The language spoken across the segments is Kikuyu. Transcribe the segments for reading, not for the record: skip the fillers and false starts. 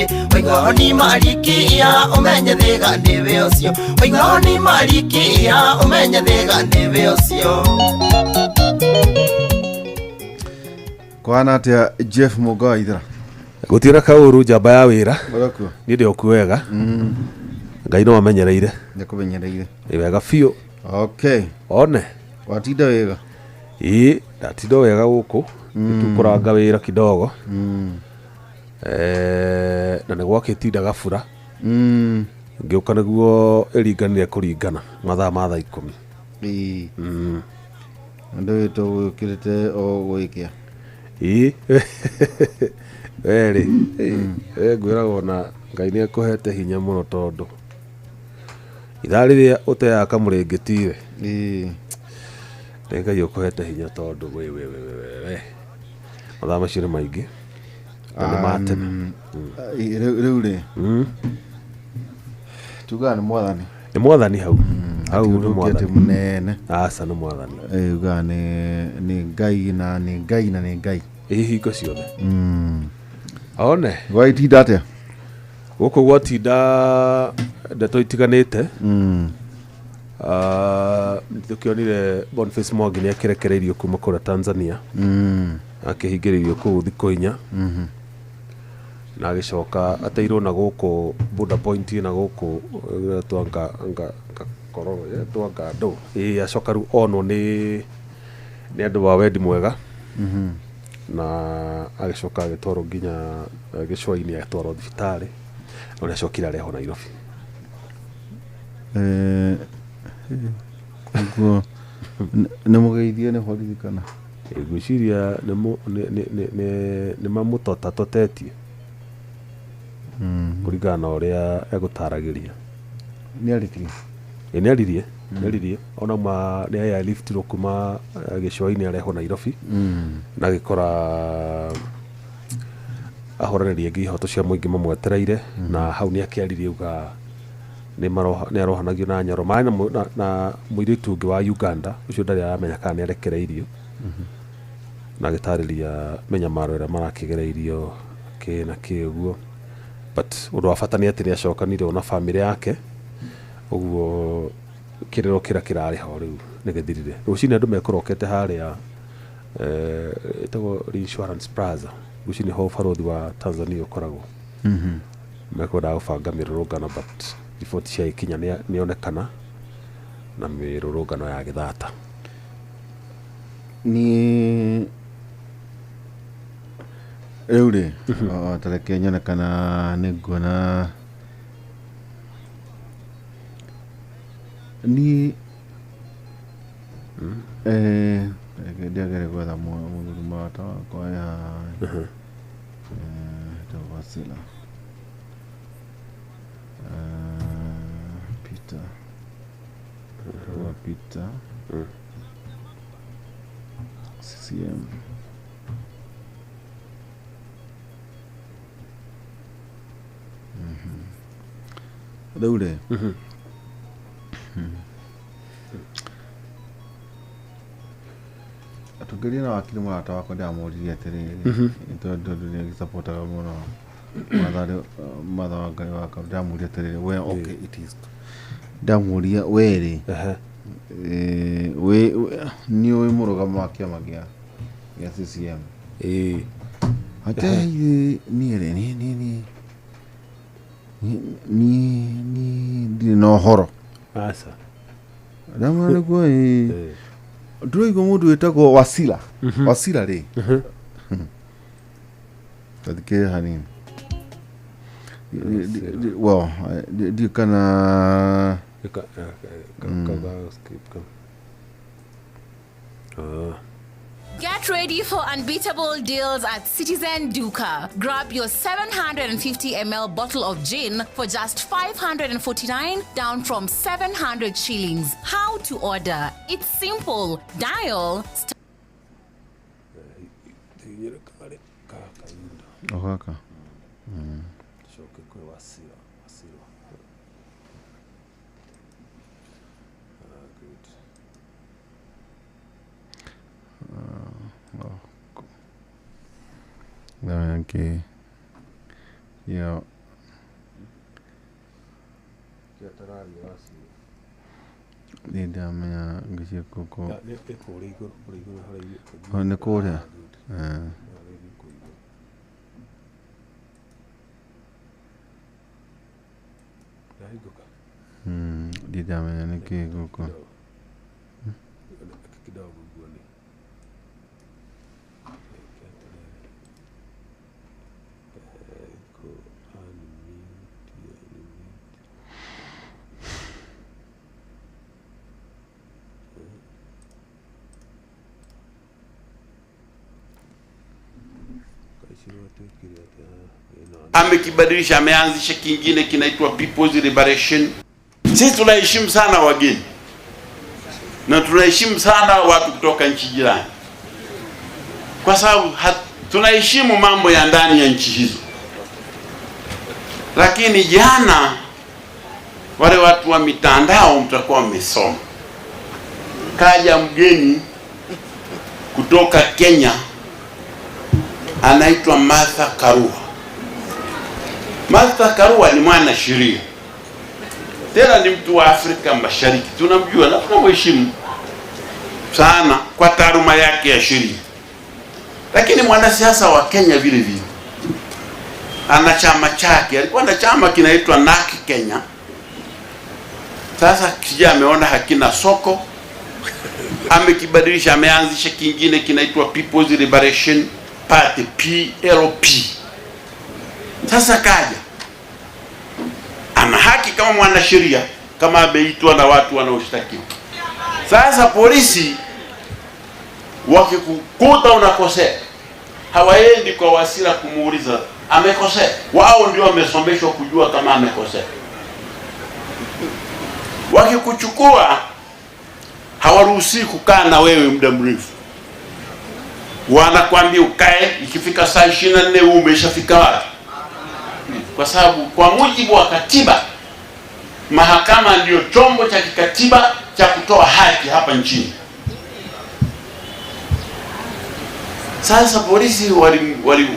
Ũingĩ waigua honi marikia ũmenye thĩga nĩwe ũcio, waigua honi marikia ũmenye thĩga nĩwe ũcio. Kwana atia Jeff Mũnga wa Ithera? Gutira kauru njamba ya wira. Ũrakuo? Niĩ ndĩ okuo wega. Ngai no amenyereire. Nĩakũmenyereire. Nĩ wega biũ. Okay. One. Watinda wega? Ĩĩ, ndatinda wega gũkũ. Nĩtũkũranga wĩra kidogo. Na nĩ gwakĩtinda gabura. Ngĩũka nĩguo ĩringanire kũringana mathaa ma thaa 10. Ĩĩ. Andũ wĩtwo gũkĩrĩte o gwĩkĩa. Ĩĩ. Werĩ. We ngwĩraga ona Ngai nĩ akũhete hinya mũno tondũ ithaa rĩrĩa ũteaga kamũrĩngĩti rĩ. Ĩĩ. Nĩ Ngai ũkũhete hinya tondũ we we we we we. Mathaa macio nĩ maingĩ. Na nĩ ma tene. Rĩu rĩ. Tugaga nĩ mwathani. Nĩ mwathani hau. Hau nĩ Atĩ mwathani. mũnene. Aca nĩ mwathani. Ugaga nĩ Ngai na nĩ Ngai na nĩ Ngai. Ĩ hingo ciothe. One. Gwagĩtinda atĩa? Gũkũ gwatinda ndeto itiganĩte. Nĩtũkĩonire Boniface Mwangi nĩ akĩrekereirio kuma kũrĩa Tanzania. Akĩhingĩrĩirio kũu thikũ 4. Na agĩcoka ateirwo na gũkũ border point na gũkũ twanga nga kororo twanga ndũ. Ĩ acoka rĩu onwo nĩ andũ a wendi mwega. Na agĩcoka agĩtwarwo nginya gĩcũa-inĩ, agĩtwarwo thibitarĩ. No nĩ acokire arehwo Nairobi. Koguo nĩ mũgeithie nĩ borithi kana? Ngwĩciria nĩ mamũtotatotetie. Kũringana na ũrĩa egũtaragĩria. Nĩ arĩtie? Ĩ, nĩ aririe, nĩ aririe. Ona ma nĩ airliftirwo kuma gĩcũa-inĩ arehwo Nairobi. Na agĩkora ahũranĩri aingĩ ihoto cia mũingĩ mamwetereire. Na hau nĩ akĩaririe auga nĩ arohanagio na Nyoro. Marĩ na mũirĩtu ũngĩ wa Uganda, ũcio ndarĩ aramenya kana nĩ arekereirio. Na agĩtarĩria mĩnyamaro ĩrĩa marakĩgereirio kĩ na kĩ ũguo. But ũndũ wa bata nĩ atĩ nĩ acokanire na bamĩrĩ yake. Ũguo kĩrĩro kĩrĩa kĩrarĩ ho rĩu nĩ gĩthirire. Rũcinĩ andũ mekũrokete harĩa ĩtagwo Insurance Plaza. Rũcinĩ ho ũbarũthi wa Tanzania ũkoragwo. Mekwendaga gũbanga mĩrũrũngano but riboti ciagĩkinya nĩonekana na mĩrũrũngano ya gĩthata. Niĩ rĩu rĩ, ta reke nyone kana nĩ nguona niĩ reke ndiagere gwetha mũthuri mũrata wakwa ya etagwo Wasila. Peter. Etagwo Peter. CCM. Rĩu rĩ, atongoria na wakiri mũrata wakwa ndĩramũririe atĩrĩrĩ, tondũ nĩ agĩcapotaga mũno Martha Wangari wa Karua, ndĩramũria atĩrĩrĩ, we okay it is, ndamũria we rĩ, we nĩ ũĩ mũrũgamo wa kĩama gĩa CCM? Ate niĩ rĩ, niĩ niĩ ndirĩ na ũhoro. Aca. Ndamwĩra nĩguo ĩ. Ndĩraigua mũndũ wĩtagwo Wasila. Wasila rĩ. Tathikĩrĩria hanini. Well, ndiũĩ kana Get ready for unbeatable deals at Citizen Duka. Grab your 750 ml bottle of gin for just 549, down from 700 shillings. How to order? It's simple. Dial Ogaka. Okay. Yeah. Ndirĩ ndamenya ngĩciria kũkũ nĩ kũrĩa. Eh. Ndirĩ ndamenya nĩkĩ gũkũ. Amekibadilisha, ameanzisha kingine kinaitwa People's Liberation. Sisi tunaheshimu sana wageni na tunaheshimu sana watu kutoka nchi jirani, kwa sababu tunaheshimu mambo ya ndani ya nchi hizo. Lakini jana wale watu wa mitandao mtakuwa mmesoma, kaja mgeni kutoka Kenya anaitwa Martha Karua. Martha Karua ni mwanasheria, tena ni mtu wa Afrika Mashariki, tunamjua na tunamheshimu sana kwa taaluma yake ya sheria, lakini mwanasiasa wa Kenya vile vile ana chama chake. Alikuwa na chama kinaitwa NARC Kenya. Sasa kija ameona hakina soko, amekibadilisha, ameanzisha kingine kinaitwa People's Liberation Party, PLP. Sasa kaja, ana haki kama mwanasheria, kama ameitwa na watu wanaoshtakiwa. Sasa polisi wakikukuta unakosea, hawaendi kwa Wasira kumuuliza amekosea. Wao ndio wamesomeshwa kujua kama amekosea. Wakikuchukua hawaruhusi kukaa na wewe muda mrefu, wanakwambia ukae, ikifika saa 24 wewe umeshafika wapi? Kwa sababu kwa mujibu wa katiba, mahakama ndiyo chombo cha kikatiba cha kutoa haki hapa nchini. Sasa polisi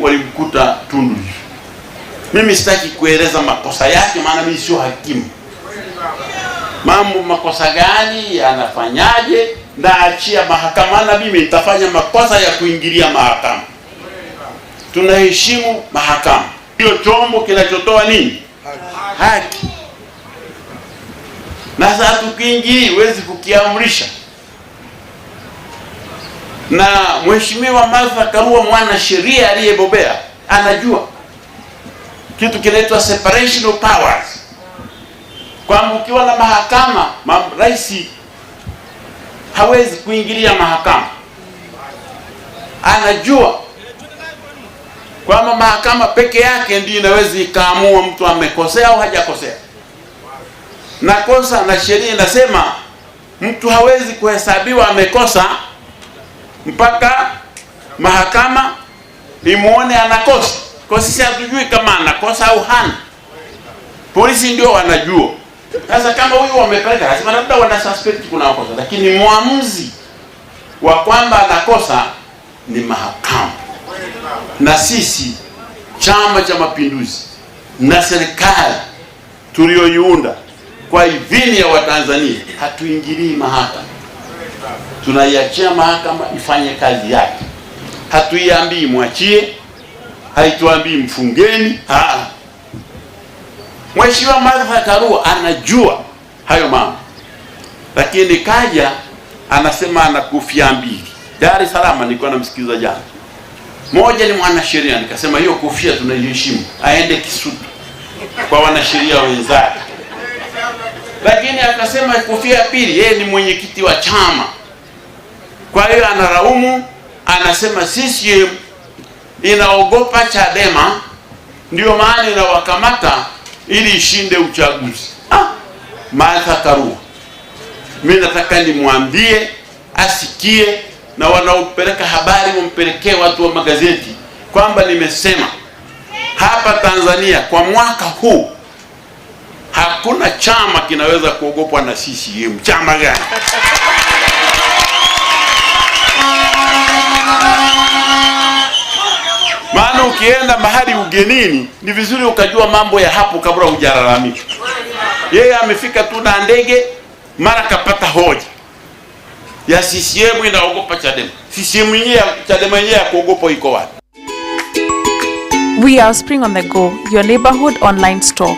walimkuta Tundu Lissu. Mimi sitaki kueleza makosa yake, maana mimi sio hakimu. Mambo makosa gani anafanyaje, naachia mahakama, na mimi nitafanya makosa ya kuingilia mahakama. Tunaheshimu mahakama, ndio chombo kinachotoa nini? Haki. Na sasa tukiingia, huwezi kukiamrisha. Na Mheshimiwa Martha Karua, mwana sheria aliyebobea, anajua kitu kinaitwa separation of powers, kwamba ukiwa na mahakama, rais hawezi kuingilia mahakama. Anajua kwamba mahakama peke yake ndiyo inaweza ikaamua mtu amekosea au hajakosea. Na kosa na sheria inasema mtu hawezi kuhesabiwa amekosa mpaka mahakama imuone anakosa. Kwa sisi hatujui kama anakosa au hana. Polisi ndio wanajua. Sasa kama huyu wamepeleka, lazima labda wana suspect kuna kosa, lakini muamuzi wa kwamba anakosa ni mahakama. Na sisi Chama cha Mapinduzi na serikali tulioiunda kwa idhini ya Watanzania, hatuingilii mahakama. Tunaiachia mahakama ifanye kazi yake. Hatuiambii mwachie, haituambii mfungeni. Mheshimiwa Martha Karua anajua hayo mambo, lakini kaja anasema ana kofia mbili. Dar es Salaam nilikuwa namsikiliza jana. Moja ni mwanasheria, nikasema hiyo kofia tunaiheshimu, aende Kisutu kwa wanasheria wenzake. Lakini akasema kofia ya pili, yeye ni mwenyekiti wa chama. Kwa hiyo analaumu, anasema CCM inaogopa Chadema, ndio maana inawakamata ili ishinde uchaguzi. Martha Karua, mimi nataka nimwambie asikie, na wanaopeleka habari wampelekee watu wa magazeti kwamba nimesema hapa Tanzania kwa mwaka huu hakuna chama kinaweza kuogopwa na CCM. Chama gani? Maana ukienda mahali ugenini ni vizuri ukajua mambo ya hapo kabla hujalalamika. Yeye amefika tu na ndege, mara kapata hoja ya CCM inaogopa Chadema. CCM yenyewe, Chadema yenyewe ya kuogopa iko wapi? We are Spring on the Go, your neighborhood online store.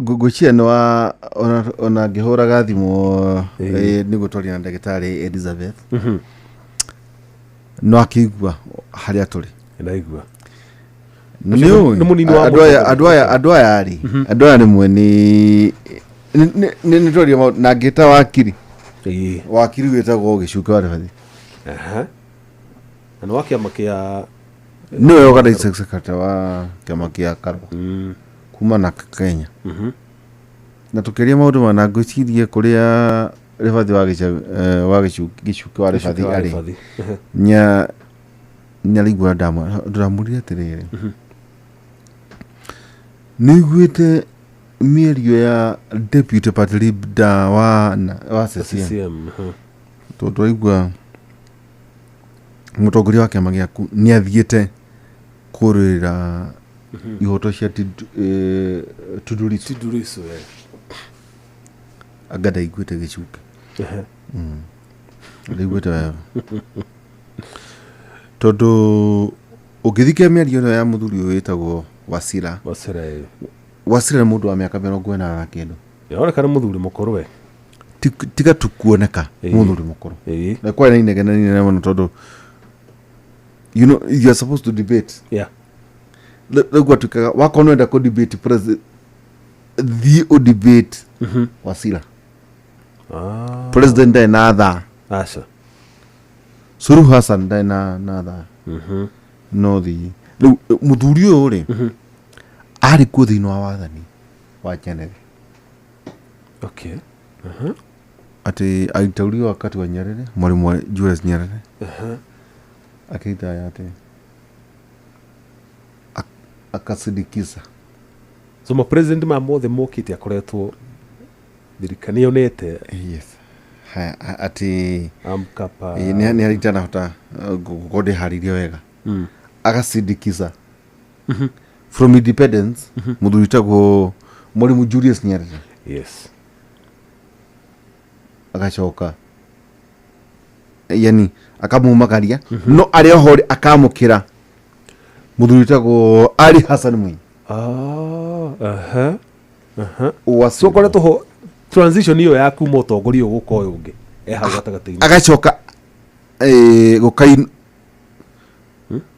Ngwĩciria nĩ wa ona ngĩhũraga thimũ nĩguo twaria na ndagĩtarĩ Elizabeth no akĩigua harĩa tũrĩ. Ndaigua. Na nĩ ũĩ, Nĩ mũnini wa andũ aya mũtongoria. Andũ aya rĩ, andũ aya rĩmwe nĩ twaria maũndũ na ngĩta wakiri. Wakiri wĩtagwo Gĩcukĩ wa Rĩbathi. Aha. Na nĩ wa kĩama kĩa Nĩwe organizing secretary wa kĩama kĩa Karũa kuma na Kenya, na tũkĩaria maũndũ mana ngwĩcirie kũrĩa Rĩbathi wa wa Gĩcukĩ wa Rĩbathi wa arĩ Rĩbathi. nya nĩaraigua ndamũrire atĩrĩrĩ, nĩiguĩte mĩario ya deputy party leader wa CCM? CCM. Tondũ aigua mũtongoria wa kĩama gĩaku nĩ athiĩte kũrũĩra ihoto cia Tundu Lissu. Tundu Lissu, eh. Anga ndaiguĩte Gĩcukĩ. Ndaiguĩte wega tondũ ũngĩthikia mĩario ĩno ya mũthuri ũyũ wĩtagwo Wasira. Wasira, eh. Wasira nĩ mũndũ wa mĩaka 40 na kĩndũ. Ĩroneka nĩ mũthuri mũkũrũ we. Tiga tu kuoneka mũthuri mũkũrũ, na kwarĩ na inegene inene mũno tondũ you are supposed to debate. Rĩu gwatuĩkaga wakorwo nĩwenda kũ debate president, thiĩ ũ debate Wasira. Ah. President ndarĩ na thaa. Aca. Suluhu Hassan ndarĩ na thaa. No thiĩ rĩu mũthuri ũyũ rĩ arĩ kuo thĩinĩ wa wathani wa Nyerere. Atĩ aliteuliwa wakati wa Nyerere, mwalimu wa Julius Nyerere, akitaya atĩ akasindikiza. So ma president maya mothe mokĩte akoretwo thirikari nĩonete. Yes. Haya, atĩ Amkapa. Nĩ harĩ itanahota gũkorwo ndĩharĩirie wega. Agasindikiza from independence mũthuri wĩtagwo mwalimu Julius Nyerere. Agacoka yani akamumagaria, no arĩ oho rĩ akamũkĩra mũthuri wĩtagwo Ali Hassan Mwinyi. Ah, aha. Wa So koretwo ho transition ĩyo ya kuma ũtongoria ũyũ gũka ũyũ ũngĩ e hau gatagatĩ-inĩ. Agacoka gũkain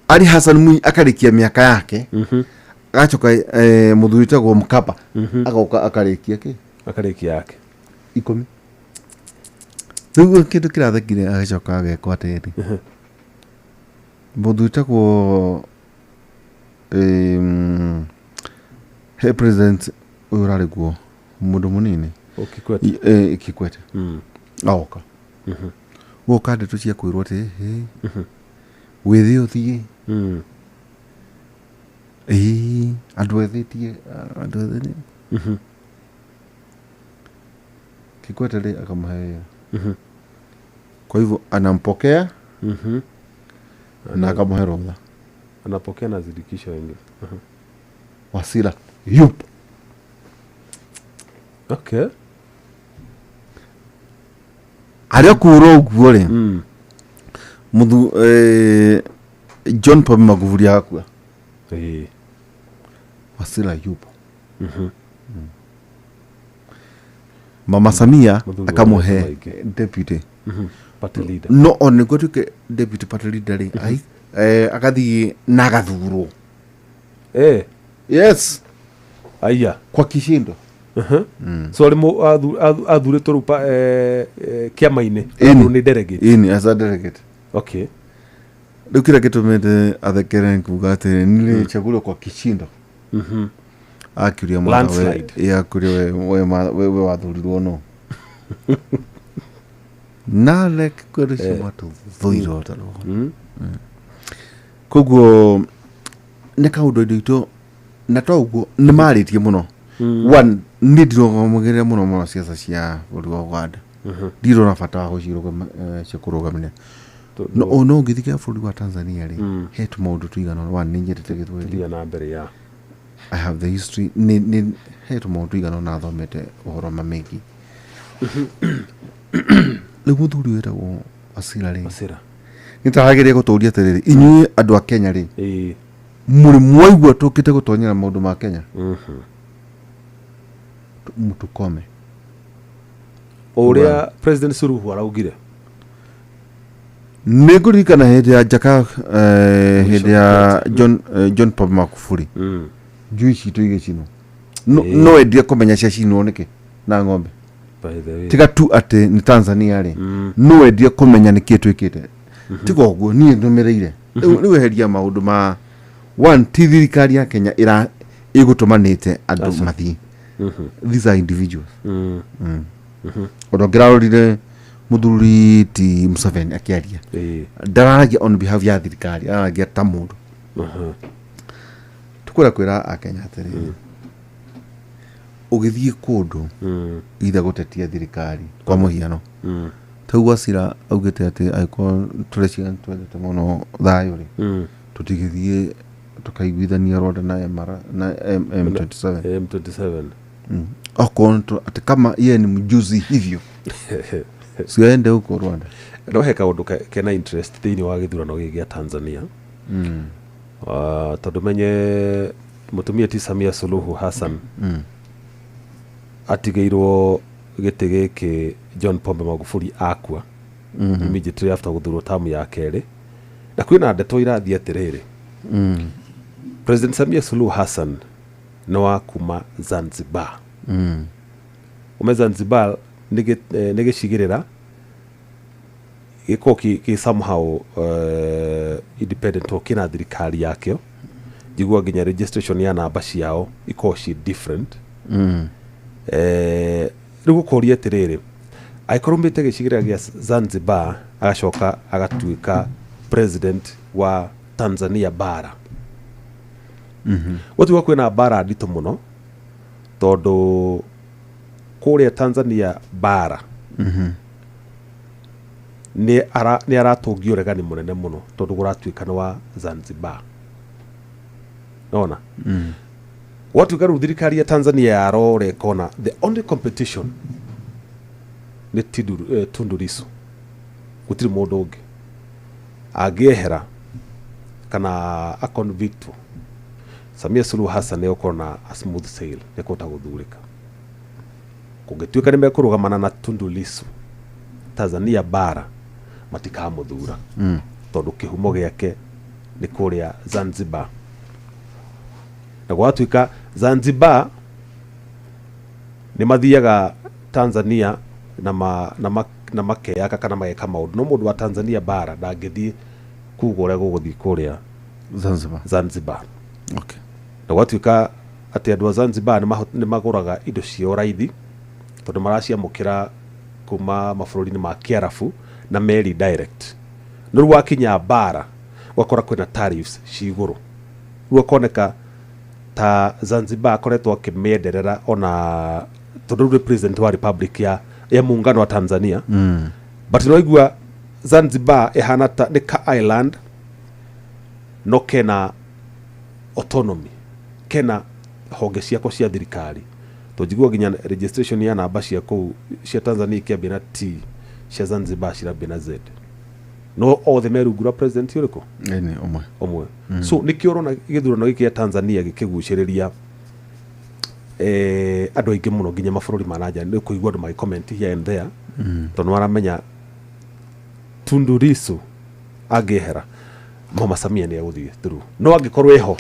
Ali Hassan Mwinyi akarĩkia mĩaka yake, agacoka mũthuri wĩtagwo Mkapa agoka akarĩkia kĩ? Akarĩkia yake. 10. Rĩu kĩndũ kĩrathekire, agacoka agekwo atĩrĩrĩ, mũthuri wĩtagwo he president ũyũ ũrarĩ kuo, mũndũ mũnini. O Kikwete. Kikwete agoka gũka ndeto cia kwĩrwo atĩ "Hĩ, wĩthĩ ũthiĩ ĩĩ andũ ethĩ tie andũ ethĩ nĩ Kikwete rĩ akamũhe wĩra." Kwa hivyo anampokea na akamũhe rũtha. Anapokea na azidikisha wengine. Wasira yupo. Arĩa kura ũguo rĩ, mũthu John Pombe Magufuli agakua. Wasira yupo. Mama Samia Mũthuri wa akamũhe mbeca maingĩ. deputy. Party leader. No ona nĩguo atuĩke deputy party leader rĩ, ai, agathiĩ na agathurwo. Yes. Aya. Kwa kishindo. So arĩ athurĩtwo rĩu kĩama-inĩ. Ĩni. Athurwo nĩ delegate. Ĩni, as a delegate. Rĩu kĩrĩa gĩtũmĩte athekere nĩ kuga atĩrĩ nilichaguliwa kwa kishindo. Akiuria mwana we. Landslide. Ĩ, akiuria we wathurirwo no na reke cio matũthũire ta rũhonge. Koguo nĩ kaũndũ indo itũ na to ũguo nĩ marĩtie mũno. One, niĩ ndirũgamagĩrĩra mũno mũno ciaca cia bũrũri wa Uganda, ndirona bata wa cia kũrũgamĩrĩra. No ona ũngĩthiĩ bũrũri wa Tanzania rĩ, he tũmaũndũ tũigana ũna. One, nĩ nyendete Gĩthweri. Thiĩ na mbere ya. I have the history. Nĩ he tũmaũndũ igana ũna thomete ũhoro mamĩki. Rĩu mũthuri wĩtagwo Wasira rĩ, Wasira. Nĩ tarageria gũtũria atĩrĩrĩ, inyuĩ andũ a Kenya rĩ, Ĩĩ. Mũrĩ mwaigua tũkĩte gũtonyera maũndũ ma Kenya? Mũtũkome. O ũrĩa President Suluhu araugire. Nĩ ngũririkana hĩndĩ ya Jaka, hĩndĩ ya John Pombe Magufuli, njui citũ igĩcinwo. No, no endire kũmenya ciacinwo nĩkĩ na ng'ombe. By the way. Tiga tu atĩ nĩ Tanzania rĩ, no endire kũmenya nĩkĩ twĩkĩte. Tiga ũguo niĩ nũmĩrĩire rĩu eheria maũndũ ma one, ti thirikari ya Kenya ĩra ĩgũtũmanĩte andũ Aca. mathiĩ. These are individuals. Ona ũngĩrarorire mũthuri ti Museveni akĩaria, ndararagia on behalf ya thirikari, araragia ta mũndũ. Tukwenda kwĩra akenya atĩrĩrĩ, ũgĩthiĩ kũndũ ithe gũtetia thirikari, kwa mũhiano tau Wasira augĩte atĩ angĩkorwo tũreciria twendete mũno thayũ rĩ, tũtigĩthiĩ tũkaiguithania Rwanda na MR, na M27. M27. Okorwo atĩ kama yeye ni mjuzi hivyo, siaende huko Rwanda. No he kaũndũ kena interest thĩinĩ wa gĩthurano gĩkĩ gĩa Tanzania. Tondũ menye mũtumia ti Samia Suluhu Hassan atigĩirwo gĩtĩ gĩkĩ John Pombe Magufuli akua immediately after gũthurwo tamu ya kerĩ, na kwĩna ndeto irathiĩ atĩrĩrĩ, President Samia Suluhu Hassan nĩ wa kuma Zanzibar. Ume Zanzibar nĩ gĩcigĩrĩra gĩkorwo kĩ somehow independent o kĩna thirikari yakĩo. Njigua nginya registration ya namba ciao ikorwo ci different. Rĩu gũkoria atĩrĩrĩ, angĩkorwo umĩte gĩcigĩrĩra gĩa Zanzibar agacoka agatuĩka president wa Tanzania bara, gũtuĩka kwĩna mbara nditũ mũno, tondũ kũrĩa Tanzania bara nĩ aratũngia ũregani mũnene mũno, tondũ kũratuĩka nĩ wa Zanzibar. Nona gwatuĩka rĩu thirikari ya Tanzania yarora ĩkona the only competition nĩ Tundu Lissu, gũtirĩ mũndũ ũngĩ angĩehera kana aconvictwo, Samia Suluhu Hassan nĩ egũkorwo na a smooth sail, nĩ ekũhota gũthurĩka. Kũngĩtuĩka nĩ mekũrũgamana na Tundu Lissu, Tanzania bara matikamũthura, tondũ kĩhumo gĩake nĩ kũrĩa Zanzibar, na gwatuĩka Zanzibar nĩ mathiaga Tanzania na makeyaka kana mageka maũndũ, no mũndũ wa Tanzania bara ndangĩthiĩ kuga ũrĩa gũgũthiĩ kũrĩa Zanzibar. Zanzibar. Na gwatuĩka atĩ andũ a Zanzibar nĩ magũraga indo ciao raithi, tondũ maraciamũkĩra kuma mabũrũri-inĩ ma Kĩarabu na meri direct, no rĩu wakinya bara ũgakora kwĩna tariffs ci igũrũ. Rĩu akoneka ta Zanzibar akoretwo akĩmĩenderera, ona tondũ rĩu nĩ president wa republic ya muungano wa Tanzania. But nĩwaigua Zanzibar ĩhana ta nĩ ka island, no kena autonomy, kena honge ciako cia thirikari, tondũ nginya registration ya namba cia kũu cia Tanzania ikĩambia na T, cia Zanzibar cirambia na Z, no othe me rungu rwa president ũrĩkũ? Ĩni ũmwe. Ũmwe. So nĩkĩo ũrona gĩthurano gĩkĩ gĩa Tanzania gĩkĩgucĩrĩria andũ aingĩ mũno, nginya mabũrũri ma nanja nĩ kũigua andũ magĩ comment here and there, tondũ maramenya Tundu Lissu angĩehera, Mama Samia nĩ egũthiĩ through, no angĩkorwo ĩho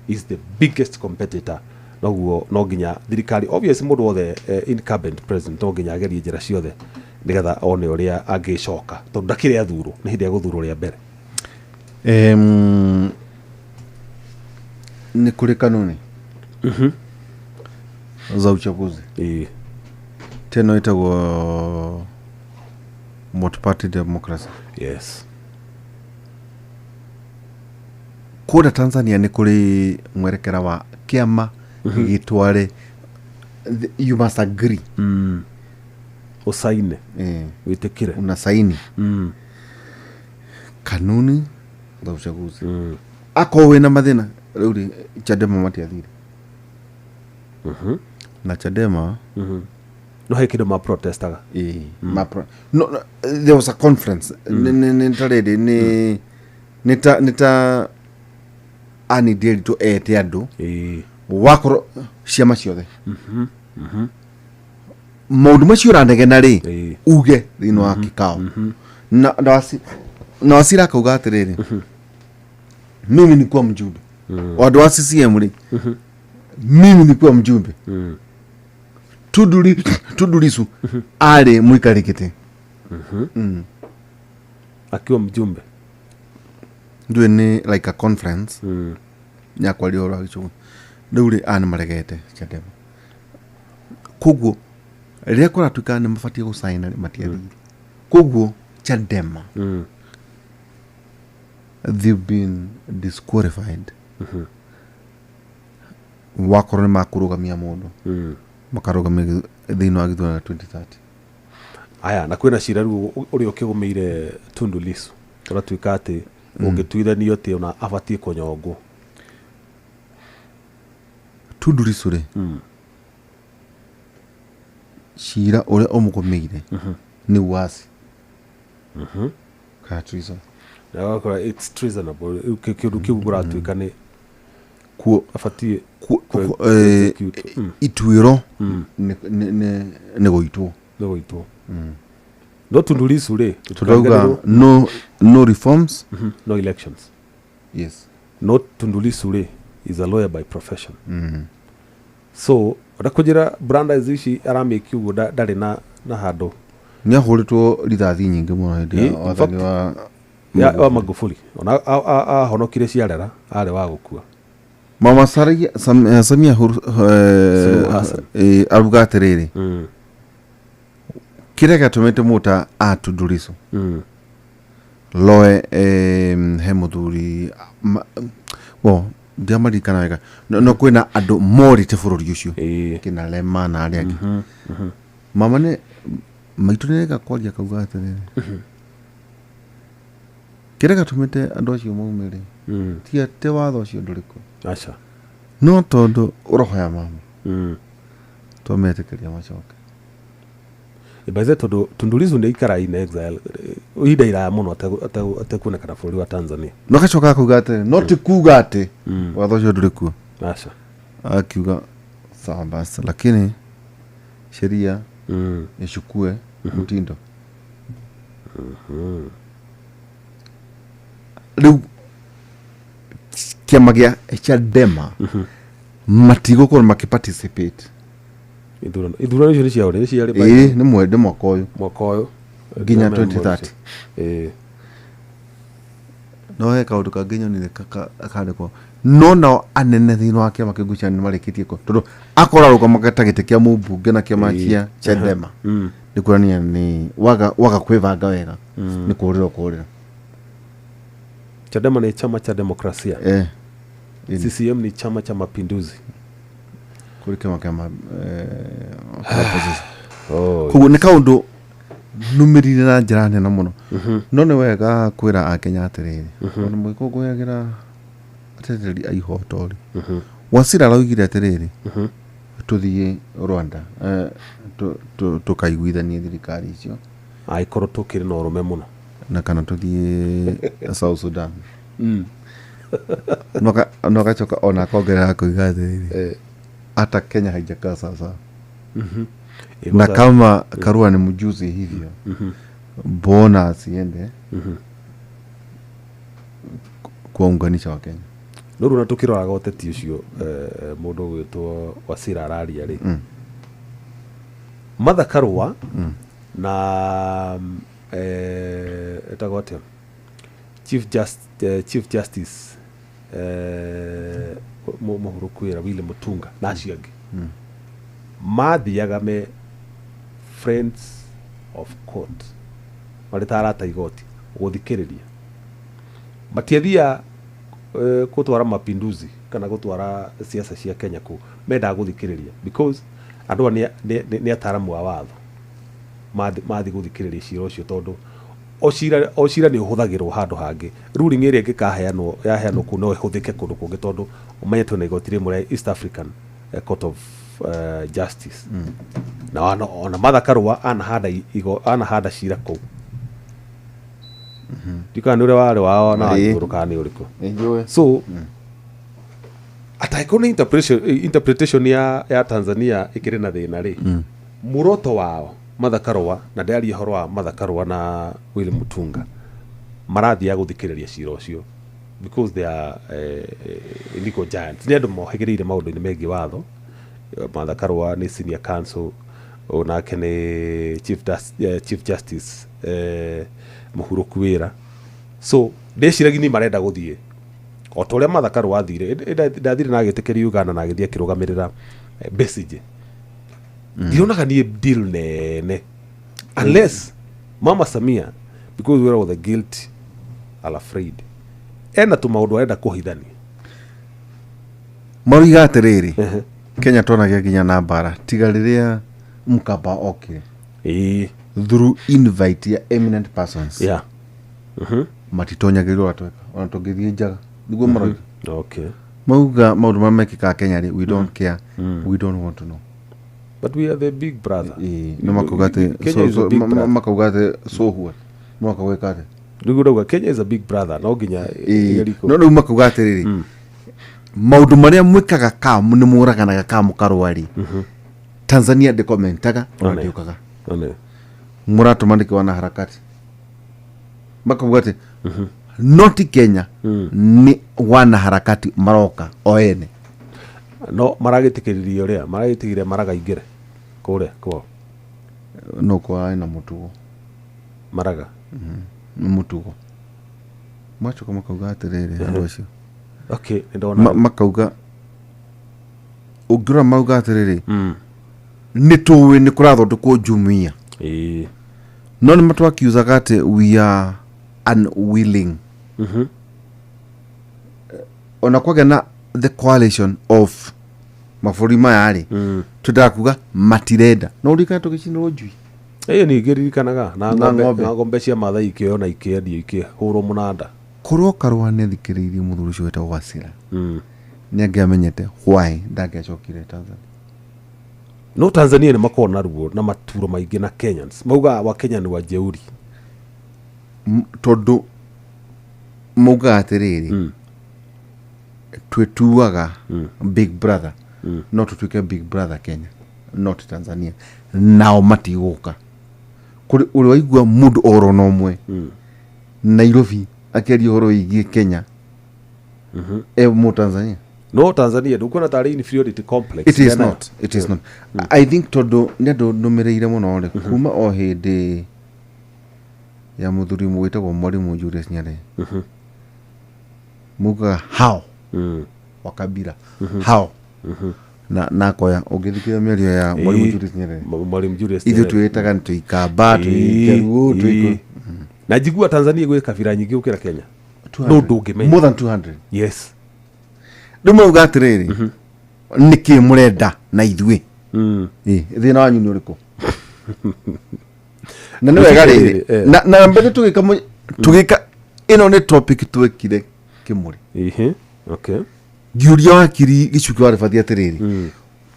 is the biggest competitor, noguo no nginya thirikari, obviously mũndũ wothe, incumbent president, no nginya agerie njĩra ciothe nĩgetha one ũrĩa angĩcoka, tondũ ndakĩrĩ athurwo, nĩ hĩndĩ egũthurwo rĩa mbere. Nĩ kũrĩ kanuni za uchaguzi. Teno ĩtagwo multi-party democracy. Kũrĩa Tanzania nĩ kũrĩ mwerekera wa kĩama gĩtware, you must agree. Ũcaine. Wĩtĩkĩre. Una saini kanuni za uchaguzi. Akorwo wĩna mathĩna rĩu rĩ, Chadema matiathire. Na Chadema No he kĩndũ ma protestaga. Ĩĩ, no, no, there was a conference. Nĩ ta rĩrĩ, nĩ ta Annie Nderitu ete andũ wakorwo ciama ciothe maũndũ macio ũranegena rĩ, uge thĩinĩ wa kikao na Wasira akauga atĩrĩrĩ, mimi nikuwa mjumbe wa andũ wa CCM rĩ, mimi nikuwa mjumbe. Tundu Lissu arĩ mũikari gĩtĩ. Akiwa mjumbe. Ndũĩ nĩ like a conference ya kwaria ũhoro wa gĩcũgũ. Rĩu rĩ, aya nĩ maregete Chadema, koguo rĩrĩa kũratuĩka nĩ mabatiĩ gũcaina rĩ, matiathire. Koguo Chadema, they've been disqualified. Wakorwo nĩ makũrũgamia mũndũ, makarũgamia thĩinĩ wa gĩthurano 2030. Aya, na kwĩna cira rĩu ũrĩa ũkĩgũmĩire Tundu Lissu, ũratuĩka atĩ ũngĩtuithanio atĩ ona abatiĩ kũnyongwo. Tundu Lissu rĩ, cira ũrĩa ũmũgũmĩire nĩ uasi kana treason. Na ũgakora it's treasonable. Rĩu kĩũndũ kĩu kũratuĩka nĩ Kuo abatiĩ execute. Ituĩro nĩ gũitwo. Nĩ gũitwo. No Tundu Lissu rĩ, Tũrauga no, no reforms, no elections. Yes. No Tundu Lissu rĩ, is a lawyer by profession, so ũrĩa branda ici aramĩki ũguo ndarĩ na handũ. Nĩ ahũrĩtwo rithathi nyingĩ mũno hĩndĩ ya In wathani fact, wa wa Magufuli. Ona ahonokire ciarera arĩ wa gũkua. Mama Samia Suluhu Hassan. Aruga atĩrĩrĩ, kĩrĩa gĩatũmĩte mũta a Tundu Lissu loe, he mũthuri well, ndiamaririkana wega, no kwĩna andũ morĩte bũrũri ũcio, kĩna Lema na arĩa angĩ. Mama nĩ maitũ nĩ rega kwaria, kauga atĩrĩrĩ, kĩrĩa gĩatũmĩte andũ acio maume rĩ, ti atĩ watho ũcio ndũrĩ kuo, aca, no tondũ ũroho ya mama twametĩkĩria macoke. By the way, tondũ Tundu Lissu nĩ aikara in exile ihinda iraya mũno atekuonekana bũrũri wa Tanzania. No gacoka akauga atĩrĩ, no ti kuga atĩ watho ũcio ndũrĩ kuo. Aca. Akiuga sawa basi, lakini sheria ichukue mtindo. Rĩu kĩama gĩa Chadema matigũkorwo makĩparticipate Ithurano icio nĩ cia ũrĩ nĩ ciarĩ Ĩĩ, nĩ mwende mwaka ũyũ. Mwaka ũyũ. Nginya 2030. Ĩĩ. No he kaũndũ kangĩ nyonire kandĩkwo, no nao anene thĩinĩ wa kĩama kĩu ngwĩciria nĩ marĩkĩtie ko tondũ akorwo arũgamaga ta gĩtĩ kĩa mũmbunge na kĩama kĩa Chadema, nĩ kuonania nĩ waga kwĩbanga wega, nĩ kũrĩra kũrĩra. Chadema ni chama cha demokrasia. CCM ni Chama cha Mapinduzi. Kũrĩ kĩama kĩa opposition. Oh. Koguo nĩ kaũndũ numĩrire na njĩra nene mũno. No nĩ wega kwĩra akenya atĩrĩrĩ, ona mũgĩkũngũyagĩra atetereri a ihoto rĩ, Wasira araugire atĩrĩrĩ, tũthiĩ Rwanda, tũkaiguithanie thirikari icio. Angĩkorwo tũkĩrĩ na ũrũme mũno. Na kana tũthiĩ South Sudan. No agacoka ona akongerera kuiga atĩrĩrĩ, hata Kenya haijakaa sawasawa, na kama Karua ni mjuzi hivyo, mbona asiende kuwaunganisha Wakenya? No rĩu na tũkĩroraga ũteti ũcio, mũndũ ũgwĩtwo Wasira araria rĩ, Martha Karua na etagwo atĩa, Chief Justice mũhuru kwĩra Willy Mutunga na acio angĩ mathiaga me friends of court, marĩ ta arata igoti gũthikĩrĩria, matiathia gũtwara mapinduzi kana gũtwara siasa cia Kenya kũu. Mendaga gũthikĩrĩria because andũ aya nĩ ataramu a watho. Mathi gũthikĩrĩria cira ũcio, tondũ o cira nĩ ũhũthagĩrwo handũ hangĩ. Ruling ĩrĩa ĩngĩkaheanwo yaheanwo kũu no ĩhũthĩke kũndũ kũngĩ, tondũ ũmenye twĩna igoti rĩmwe rĩa East African Court of Justice na ona Martha Karua anahanda anahanda cira kũu, ndikana nĩ ũrĩa warĩ wao na Waiguru kana nĩ ũrĩkũ. Nĩnjũĩ. So ataiko nĩ interpretation ya Tanzania ĩkĩrĩ na thĩna rĩ, muroto wao Martha Karua, na ndĩaria ũhoro wa Martha Karua na Willy Mutunga, marathiaga gũthikĩrĩria cira ũcio because they are legal giants, nĩ andũ mohĩgĩrĩire maũndũ-inĩ megiĩ watho. Martha Karua nĩ senior counsel, onake nĩ chief justice mũhurũku wĩra. So ndĩciragia ni marenda gũthiĩ o ta ũrĩa Martha Karua athire. Ndathire na agĩtĩkĩrio Uganda na agĩthiĩ akĩrũgamĩrĩra Besigye. Ndionaga niĩ deal nene unless Mama Samia, because we are the guilt are afraid, ena tũmaũndũ arenda kũhithania. Maroiga atĩrĩrĩ, Kenya twonagia nginya na mbara tiga rĩrĩa Mkapa okire through invite ya eminent persons, matitonyagĩrĩrwo atweka ona tũngĩthiĩ njaga, nĩguo maroiga. Mauga maũndũ marĩa mekĩkaga Kenya rĩ, we don't care, we don't want to know. But we are the big brother. Ĩĩ, no makauga atĩ Kenya is a big brother. Makauga atĩ so what, makauga atĩ Nĩguo ndauga Kenya is a big brother, no nginya ĩgerie No rĩu makauga atĩrĩrĩ, maũndũ marĩa mwĩkaga ka nĩ mũraganaga ka mũkarũa rĩ, Tanzania ndĩkomentaga ona One. ndĩũkaga. One. Mũratũma nĩkĩ wanaharakati? Makauga atĩ not Kenya, nĩ wanaharakati maroka o ene. No maragĩtĩkĩririe ũrĩa maragĩtĩkĩria Maraga ingĩre kũrĩa kwao. No kwa ena mũtugo. Maraga. Nĩ mũtugo. Macoka makauga atĩrĩrĩ, andũ acio Okay, nĩndona. Makauga ũngĩrora mauga atĩrĩrĩ, nĩ tũĩ nĩ kũrathondekwo jumuiya, no nĩ matwakiuzaga atĩ we are unwilling ona kwagĩa na the coalition of mabũrũri maya rĩ, twendaga kuga matirenda. No ũririkane tũgĩcinĩrwo njui? Ĩĩ, ningĩ ririkanaga na Na ng'ombe. ng'ombe. Na ng'ombe cia Mathai ikĩoywo na ikĩendio ikĩhũrwo mũnanda. Korwo Karũa nĩ athikĩrĩirie mũthuri ũcio wetagwo Wasira, nĩ angĩamenyete why ndangĩacokire Tanzania. No Tanzania nĩ makoragwo na ruo na maturo maingĩ na Kenyans, maugaga wa Kenya nĩ wajeuri. Tondũ maugaga atĩrĩrĩ, twĩtuaga big brother, no tũtuĩke big brother Kenya, not Tanzania. Nao matigũka kũrĩ ũrĩ waigua mũndũ oro na ũmwe Nairobi akĩaria ũhoro wĩgiĩ Kenya e mũ Tanzania? No Tanzania ndũkuona tarĩ inferiority complex? It is Menayo. not, it is not. I think tondũ nĩ andũ nũmĩrĩire mũno rĩ, kuma o hĩndĩ ya mũthuri wĩtagwo Mwalimu Julius Nyerere, mugaga hao wa kabila hao na nakoya ũngĩthikĩrĩria mĩario ya Mwalimu Julius Nyerere, Mwalimu Julius ithuĩ Nyerere. twĩtaga nĩ twĩ Ikamba, twĩ Jaluo, twĩ Na njigua Tanzania gwĩ kabira nyingĩ gũkĩra Kenya, no ndũngĩmenya. More than 200. Yes. Rĩu mauga atĩrĩrĩ, nĩkĩ mũrenda na ithuĩ? Ĩ, thĩna wanyu nĩ ũrĩkũ? Na nĩ wega rĩrĩ, na mbere tũgĩka tũgĩka ĩno nĩ topic twekire kĩmũrĩ. Ihe, okay. Ngiũria wakiri Gĩcuki wa Rĩbathi atĩrĩrĩ,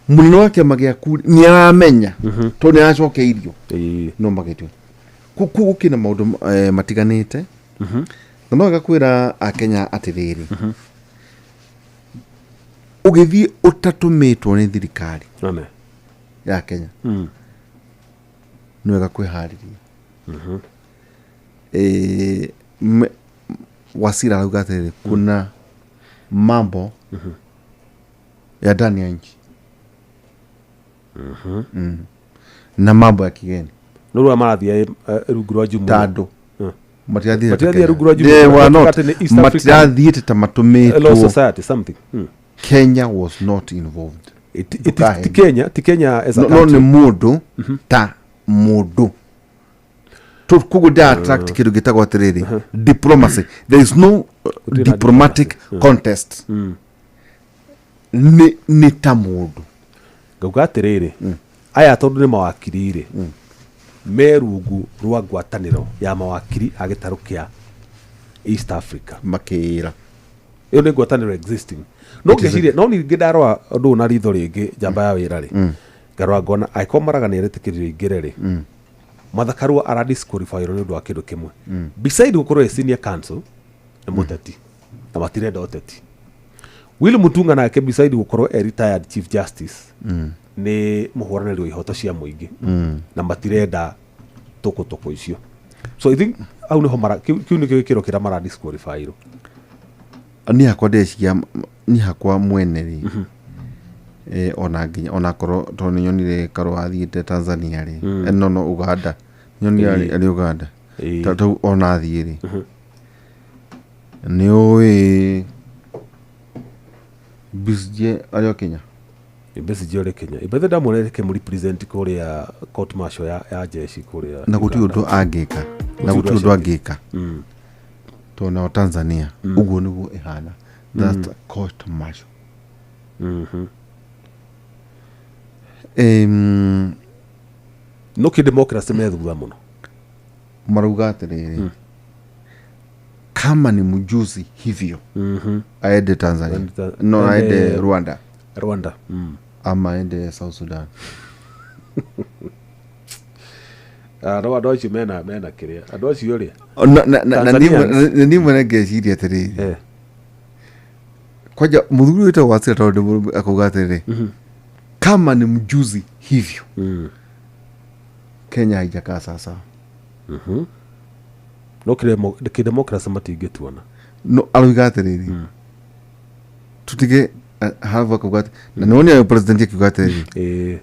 mũnene wa kĩama gĩaku nĩ aramenya tondũ nĩ aracokeirio? No magĩtua kũu gũkĩna maũndũ matiganĩte, na no wega kwĩra akenya atĩrĩrĩ, ũgĩthiĩ ũtatũmĩtwo nĩ thirikari One. ya Kenya, nĩ wega kwĩharĩria. Wasira arauga atĩrĩrĩ, kuna mambo ya ndani ya nchi na mambo ya kigeni. No rä marathiä rungu rwa jumuiya. Tandũ matirathiĩte ta Matirathiĩ Kenya. rungu rwa jumuiya. They were not. Gatagatĩ nĩ East African Matirathiĩte ta Law matũmĩtwo. Society something. Kenya was not involved. It is Ndũkahe. ti Kenya, ti Kenya as a No, no country. nĩ mũndũ ta mũndũ. Koguo ndĩ attract kĩndũ gĩtagwo atĩrĩrĩ diplomacy. There is no Gũtirĩ na diplomatic contest. Nĩ ta mũndũ. Ngauga atĩrĩrĩ, aya tondũ nĩ mawakiri rĩ, me rungu rwa ngwatanĩro ya mawakiri a gĩtarũ kĩa East Africa. Makĩĩra. Ĩyo nĩ ngwatanĩro existing. No ngeciria no ningĩ ndarora ũndũ ũyũ na ritho rĩngĩ njamba ya wĩra rĩ, ngarora ngona angĩkorwo Maraga nĩ aretĩkĩririo ingĩre rĩ, Martha Karua ara disqualify nĩ ũndũ wa kĩndũ kĩmwe beside gũkorwo e senior counsel, nĩ mũteti na matirenda ũteti. Will Mutunga nake, beside gũkorwo e retired chief justice, nĩ mũhũranĩri wa ihoto cia mũingĩ na matirenda tũkũtũkũ icio. So I think hau nĩho mara kĩu nĩkĩo gĩkĩro kĩrĩa mara disqualify ro. Niĩ hakwa ndeciria, niĩ hakwa mwene rĩ, ona nginya onakorwo tondũ nĩ nyonire Karua athiĩte Tanzania rĩ, no Uganda nyonire arĩ Uganda. Tau ona athiĩ rĩ, nĩ ũĩ Besigye arĩ o Kenya. Besigye ũrĩ Kenya. Ibethe ndamwonere kĩmũrepresent kũrĩa court martial ya jeshi kũrĩa Na gũtirĩ Uganda. ũndũ angĩka na Gũtirĩ gũtirĩ ũndũ ũndũ angĩka tondũ nao Tanzania ũguo nĩguo ĩhana. That's a court martial. No kĩdemocracy me thutha mũno. Marauga atĩrĩrĩ, kama ni mjuzi hivyo, aende Tanzania. No aende Rwanda. Rwanda. Ama aende South Sudan. Ah, no andũ acio mena kĩrĩa andũ acio rĩ. Na Tanzanians. niĩ mwene ngeciria atĩrĩrĩ, kwanja mũthuri wĩtagwo Wasira, tondũ akauga atĩrĩrĩ, kama ni mjuzi hivyo, Kenya haijakaa sasa. No kĩdemocracy matingĩtuona. No arauga atĩrĩrĩ, tutige halafu akauga na nĩwonire president akiuga atĩrĩrĩ,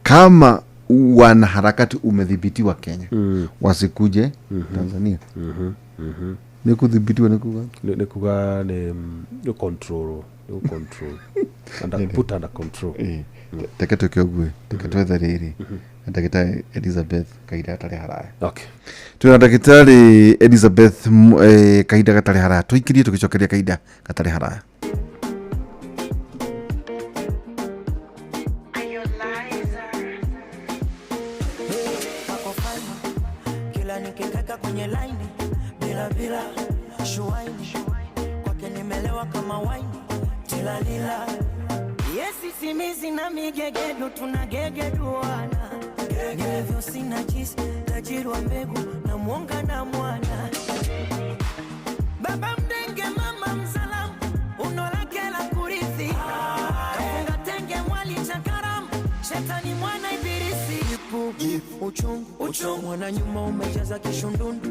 kama wanaharakati umedhibitiwa Kenya, wasikuje Tanzania. Nĩ kudhibitiwa nĩ kuga Nĩ kuga nĩ control, nĩ control under, put under control. Teke tuke ũguo, teke twethe rĩrĩ na ndagĩtarĩ Elizabeth kahinda gatarĩ haraya. Twĩna ndagĩtarĩ Elizabeth kahinda gatarĩ haraya, tũikĩrie tũgĩcokeria kahinda gatarĩ haraya. Kako fine, kila nikikeka kwenye laini bila bila shuaini kwake nimelewa kama waini tilalila yesi simizi na migegedu tunagegeduana nilivyo sina jisi tajiri wa mbegu na mwonga na mwana baba mdenge mama mzalamu uno lake la kurithi kafunga tenge mwali cha karamu shetani mwana ibilisi ipu uchungu uchungu mwana nyuma umejaza kishundundu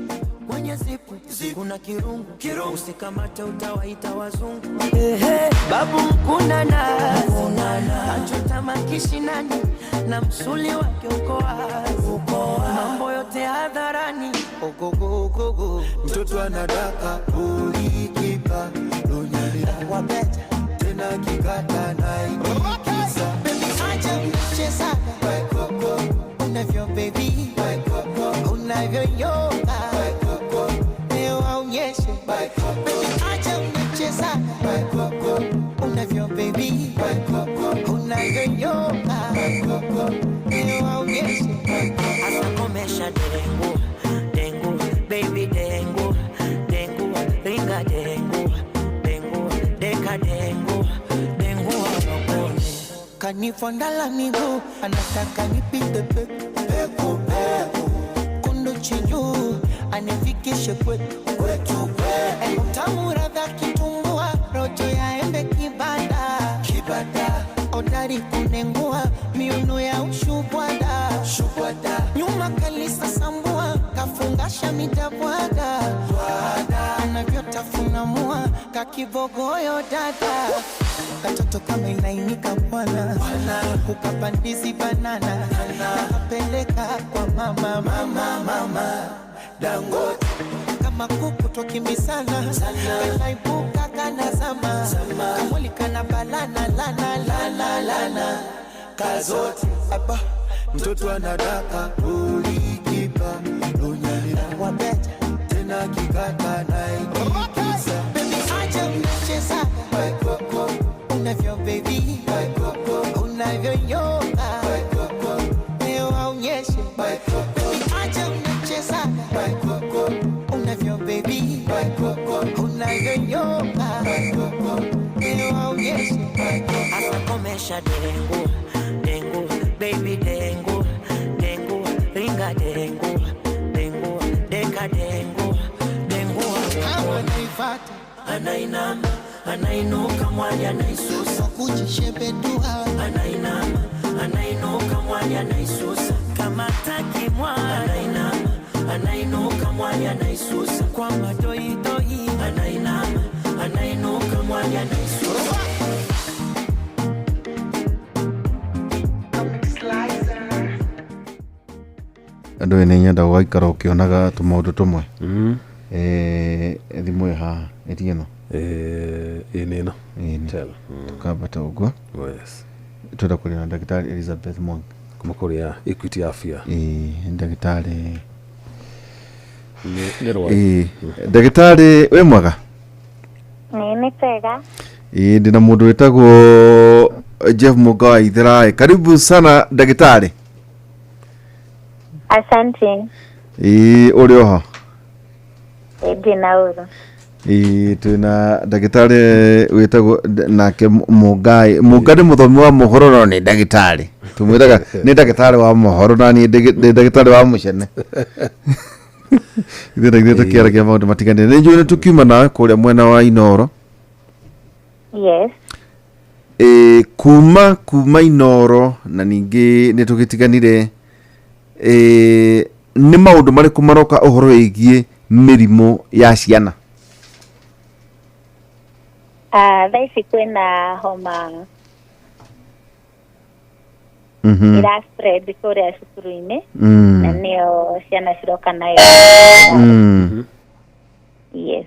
kwenye zipu kuna kirungu kirungu usikamate utawaita wazungu. Ehe, babu mkuna nazi kachota makishinani na msuli wake uko wazi mambo yote hadharani ogogogogo. Mtoto anadaka ulikipa lunyalira wabeta tena kikata naitikisa. Baby, acha mchezaga unavyo, baby, unavyoyoga leo waonyeshe. Baby, acha mchezaga unavyo, baby, unavyoyoga leo waonyeshe. Asa komesha dengu dengu, baby, dengu dengu, ringa dengu dengu, deka dengu dengu, wapone kanifondala miguu anataka nipite peku peku peku kundu chinju anifikishe kwetu kwetu kwetu utamu radha kitumbua rojo ya embe kibanda kibanda odari kunengua miuno ya ushubwada shubwada nyuma kalisa sambua kafungasha mitabwada anavyotafuna mua kakibogoyo dada katoto kama inainika bwana kukapandizi banana nakapeleka kwa mama mama mama Dangote kama kuku twakimbizana kanaibuka kanazama kamwili kana balana lana lana lana Kazote aba mtoto anadaka ulikipa lunyalira wabeta tena kikata naitikisa. Baby, acha mchezaga unavyo, baby, unavyoyoga leo waonyeshe. Baby, acha mchezaga unavyo, baby, unavyoyoga. Asakomesha dengu dengu baby dengu dengu ringa dengu dengu deka dengu dengu Anaifata anainama anainuka mwali anaisusa kujishebedua anainama anainuka mwali anaisusa kama taki mwali anainama anainuka mwali anaisusa kwa madoidoi anainama anainuka mwali anaisusa. Andå ä nä nyenda gå gaikara å kä onaga tå maå ndå tå mwe. Thimå ä haha ä ä no. Ĩ nĩ ĩno. Ĩni. Tell. Tå kambata å guo. Oh, yes. Twenda kå rä na ndagätarä Elizabeth Mwangi. Kuma kũrĩa Equity Afya. Ĩ ndagätarä. Nĩ rwaru. Ĩ ndagätarä wä mwega? Nĩ kwega. Ĩ ndä na må ndå wä tagwo Jeff Mũnga wa Ithĩraĩ, karibu sana ndagĩtarĩ. Asante. Ĩ ũrĩ oho? Ndĩ na ũru. Ĩ twĩna ndagĩtarĩ wĩtagwo nake Mũngai. Mũnga nĩ mũthomi wa mohoro no nĩ ndagĩtarĩ, tũmwĩtaga nĩ ndagĩtarĩ wa mohoro na niĩ ndĩ ndagĩtarĩ wa mũcene. Ithuĩ na ithuĩ tũkĩaragia maũndũ matiganĩte. Nĩ njũĩ nĩ tũkiuma nawe kũrĩa mwena wa Inoro. Yes. Ĩ kuma Inoro na ningĩ nĩ tũgĩtiganire. Ĩ nĩ maũndũ marĩkũ maroka ũhoro wĩgiĩ mĩrimũ ya ciana? Thaa ici kwĩna homa ĩra spread kũrĩa cukuru-inĩ na nĩyo ciana ciroka nayo. Yes.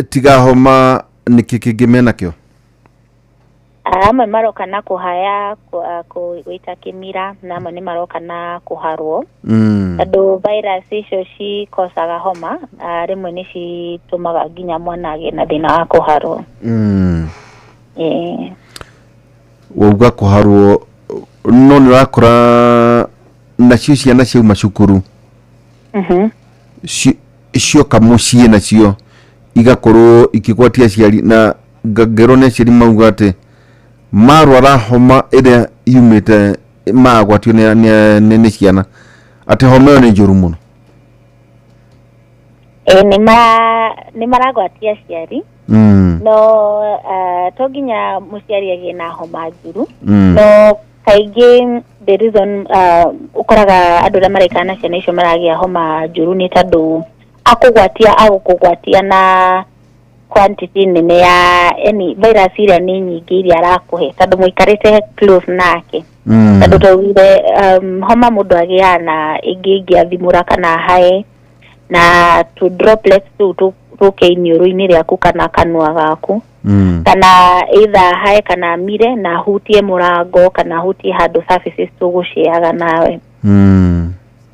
Tiga homa nĩkĩ kĩngĩ menakĩo? Amwe maroka na kũhaya, gwĩta kĩmira, na amwe nĩ maroka na kũharwo tondũ virus icio cikocaga homa, rĩmwe nĩ citũmaga nginya mwana agĩe na thĩna wa kũharwo. Ĩĩ. Wauga kũharwo, no nĩ ũrakora nacio ciana ciauma cukuru cioka mũciĩ nacio igakorwo ikĩgwatia aciari, na ngerwo nĩ aciari mauga atĩ marwara homa ĩrĩa yumĩte magwatio nĩ ciana, atĩ homa ĩyo nĩ njũru mũno. Ĩĩ, nĩ maragwatia aciari no to nginya mũciari agĩe na homa njũru, no kaingĩ the reason ũkoraga andũ arĩa maraikara na ciana icio maragĩa homa njũru nĩ tondũ akũgwatia agũkũgwatia na quantity nene ya yani virus iria nĩ nyingĩ iria arakũhe tondũ mũikarĩte close nake. Tondũ twaugire homa mũndũ agĩaga na ĩngĩ ĩngĩathimũra kana hae na tũ droplets tũu tũke iniũrũ-inĩ rĩaku kana kanua gaku, kana either hae kana amire na hutie mũrango kana hutie handũ surfaces tũgũciaga nawe.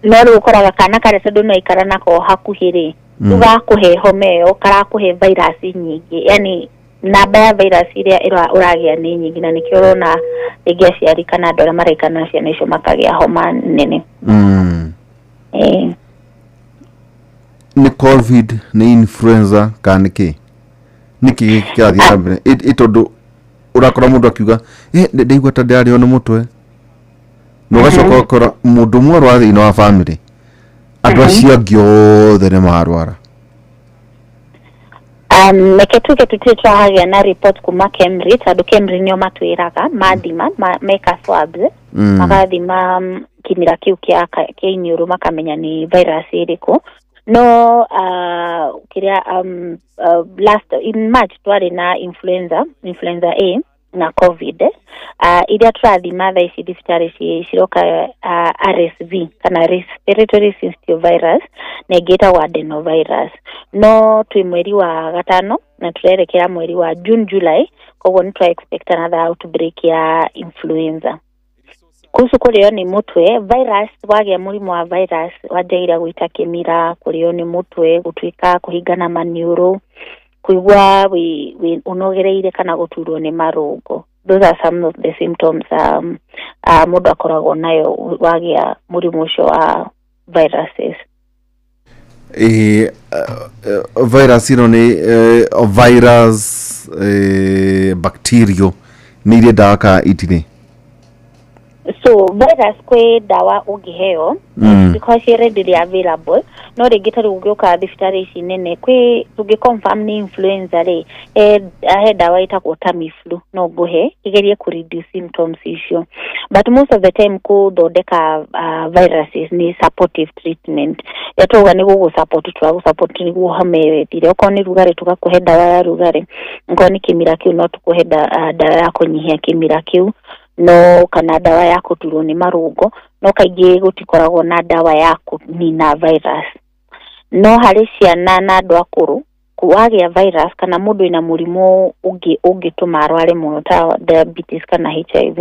No rĩu ũkoraga kana karĩa tondũ no aikara nako hakuhĩ rĩ, rĩu gakũhe homa ĩyo karakũhe virus nyingĩ, yani namba ya virus iria ũragĩa nĩ nyingĩ, na nĩkĩo ũrona rĩngĩ aciari kana andũ arĩa maraikara na ciana icio makagĩa homa nene. Nĩ COVID, nĩ influenza, kana nĩ kĩ nĩkĩ gĩkĩ kĩrathiĩ na mbere? Ĩ tondũ ũrakora mũndũ akiuga, "Ĩ, ndaigua ta ndĩrarĩo nĩ mũtwe," na ũgacoka ũgakora mũndũ ũmwe arwara thĩinĩ wa bamĩrĩ, andũ acio angĩ othe nĩ marwara. Reke tuge tũtirĩ twahagĩa na report kuma KEMRI, tondũ KEMRI nĩo matwĩraga mathima meka swabs, magathima kĩmira kĩu kĩa iniũrũ makamenya nĩ virus ĩrĩkũ. No kĩrĩa last in March twarĩ na influenza A na COVID, iria tũrathima thaa ici thibitarĩ ciroka RSV kana respiratory syncytial virus na ĩngĩ ĩtagwo adenovirus. No twĩ mweri wa gatano na tũrerekera mweri wa June July, koguo nĩ tũra expect another outbreak ya influenza. Kuhusu kũrĩo nĩ mũtwe, virus wagĩa mũrimũ wa virus wanjagira gwĩta kĩmira, kũrĩo nĩ mũtwe, gũtuĩka kũhingana maniũrũ, kũigua wĩ ũnogereire kana gũturwo nĩ marũngo. Those are some of the symptoms mũndũ akoragwo nayo wagĩa mũrimũ ũcio wa viruses. Virus ĩno nĩ virus, bacterial, nĩ irĩ ndawa kana itirĩ? So virus kwĩ ndawa ũngĩheo because ci readily available, no rĩngĩ ta rĩu ũngĩũka thibitarĩ ici nene kwĩ tũngĩ confirm nĩ influenza rĩ, he ndawa ĩtagwo Tamiflu no ngũhe ĩgerie kũ reduce symptoms icio, but most of the time kũthondeka viruses nĩ supportive treatment ya twauga nĩ gũgũ support, tũragũ support nĩguo homa ĩyo ĩthire. Okorwo nĩ rugarĩ, tũgakũhe ndawa ya rugarĩ. Okorwo nĩ kĩmira kĩu, no tũkũhe ndawa ya kũnyihia kĩmira kĩu, no kana ndawa ya kũturwo nĩ marũngo, no kaingĩ gũtikoragwo na ndawa ya kũnina virus. No harĩ ciana na andũ akũrũ, wagĩa virus kana mũndũ wĩna mũrimũ ũngĩ ũngĩtũma arware mũno ta diabetes kana HIV,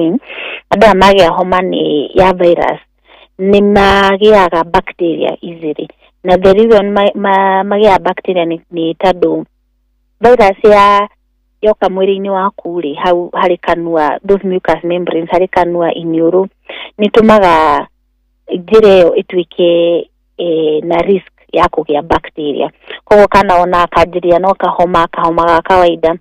andũ aya magĩa homa nĩ ya virus nĩ magĩaga bacteria easily. Na the reason magĩaga bacteria nĩ tondũ virus ya yoka mwĩrĩ-inĩ waku rĩ, hau harĩ kanua, those mucous membranes harĩ kanua, iniũrũ, nĩ tũmaga njĩra ĩyo ĩtuĩke na risk ya kũgĩa bacteria. Koguo kana ona kanjĩria no kahoma, kahoma ga kawaida,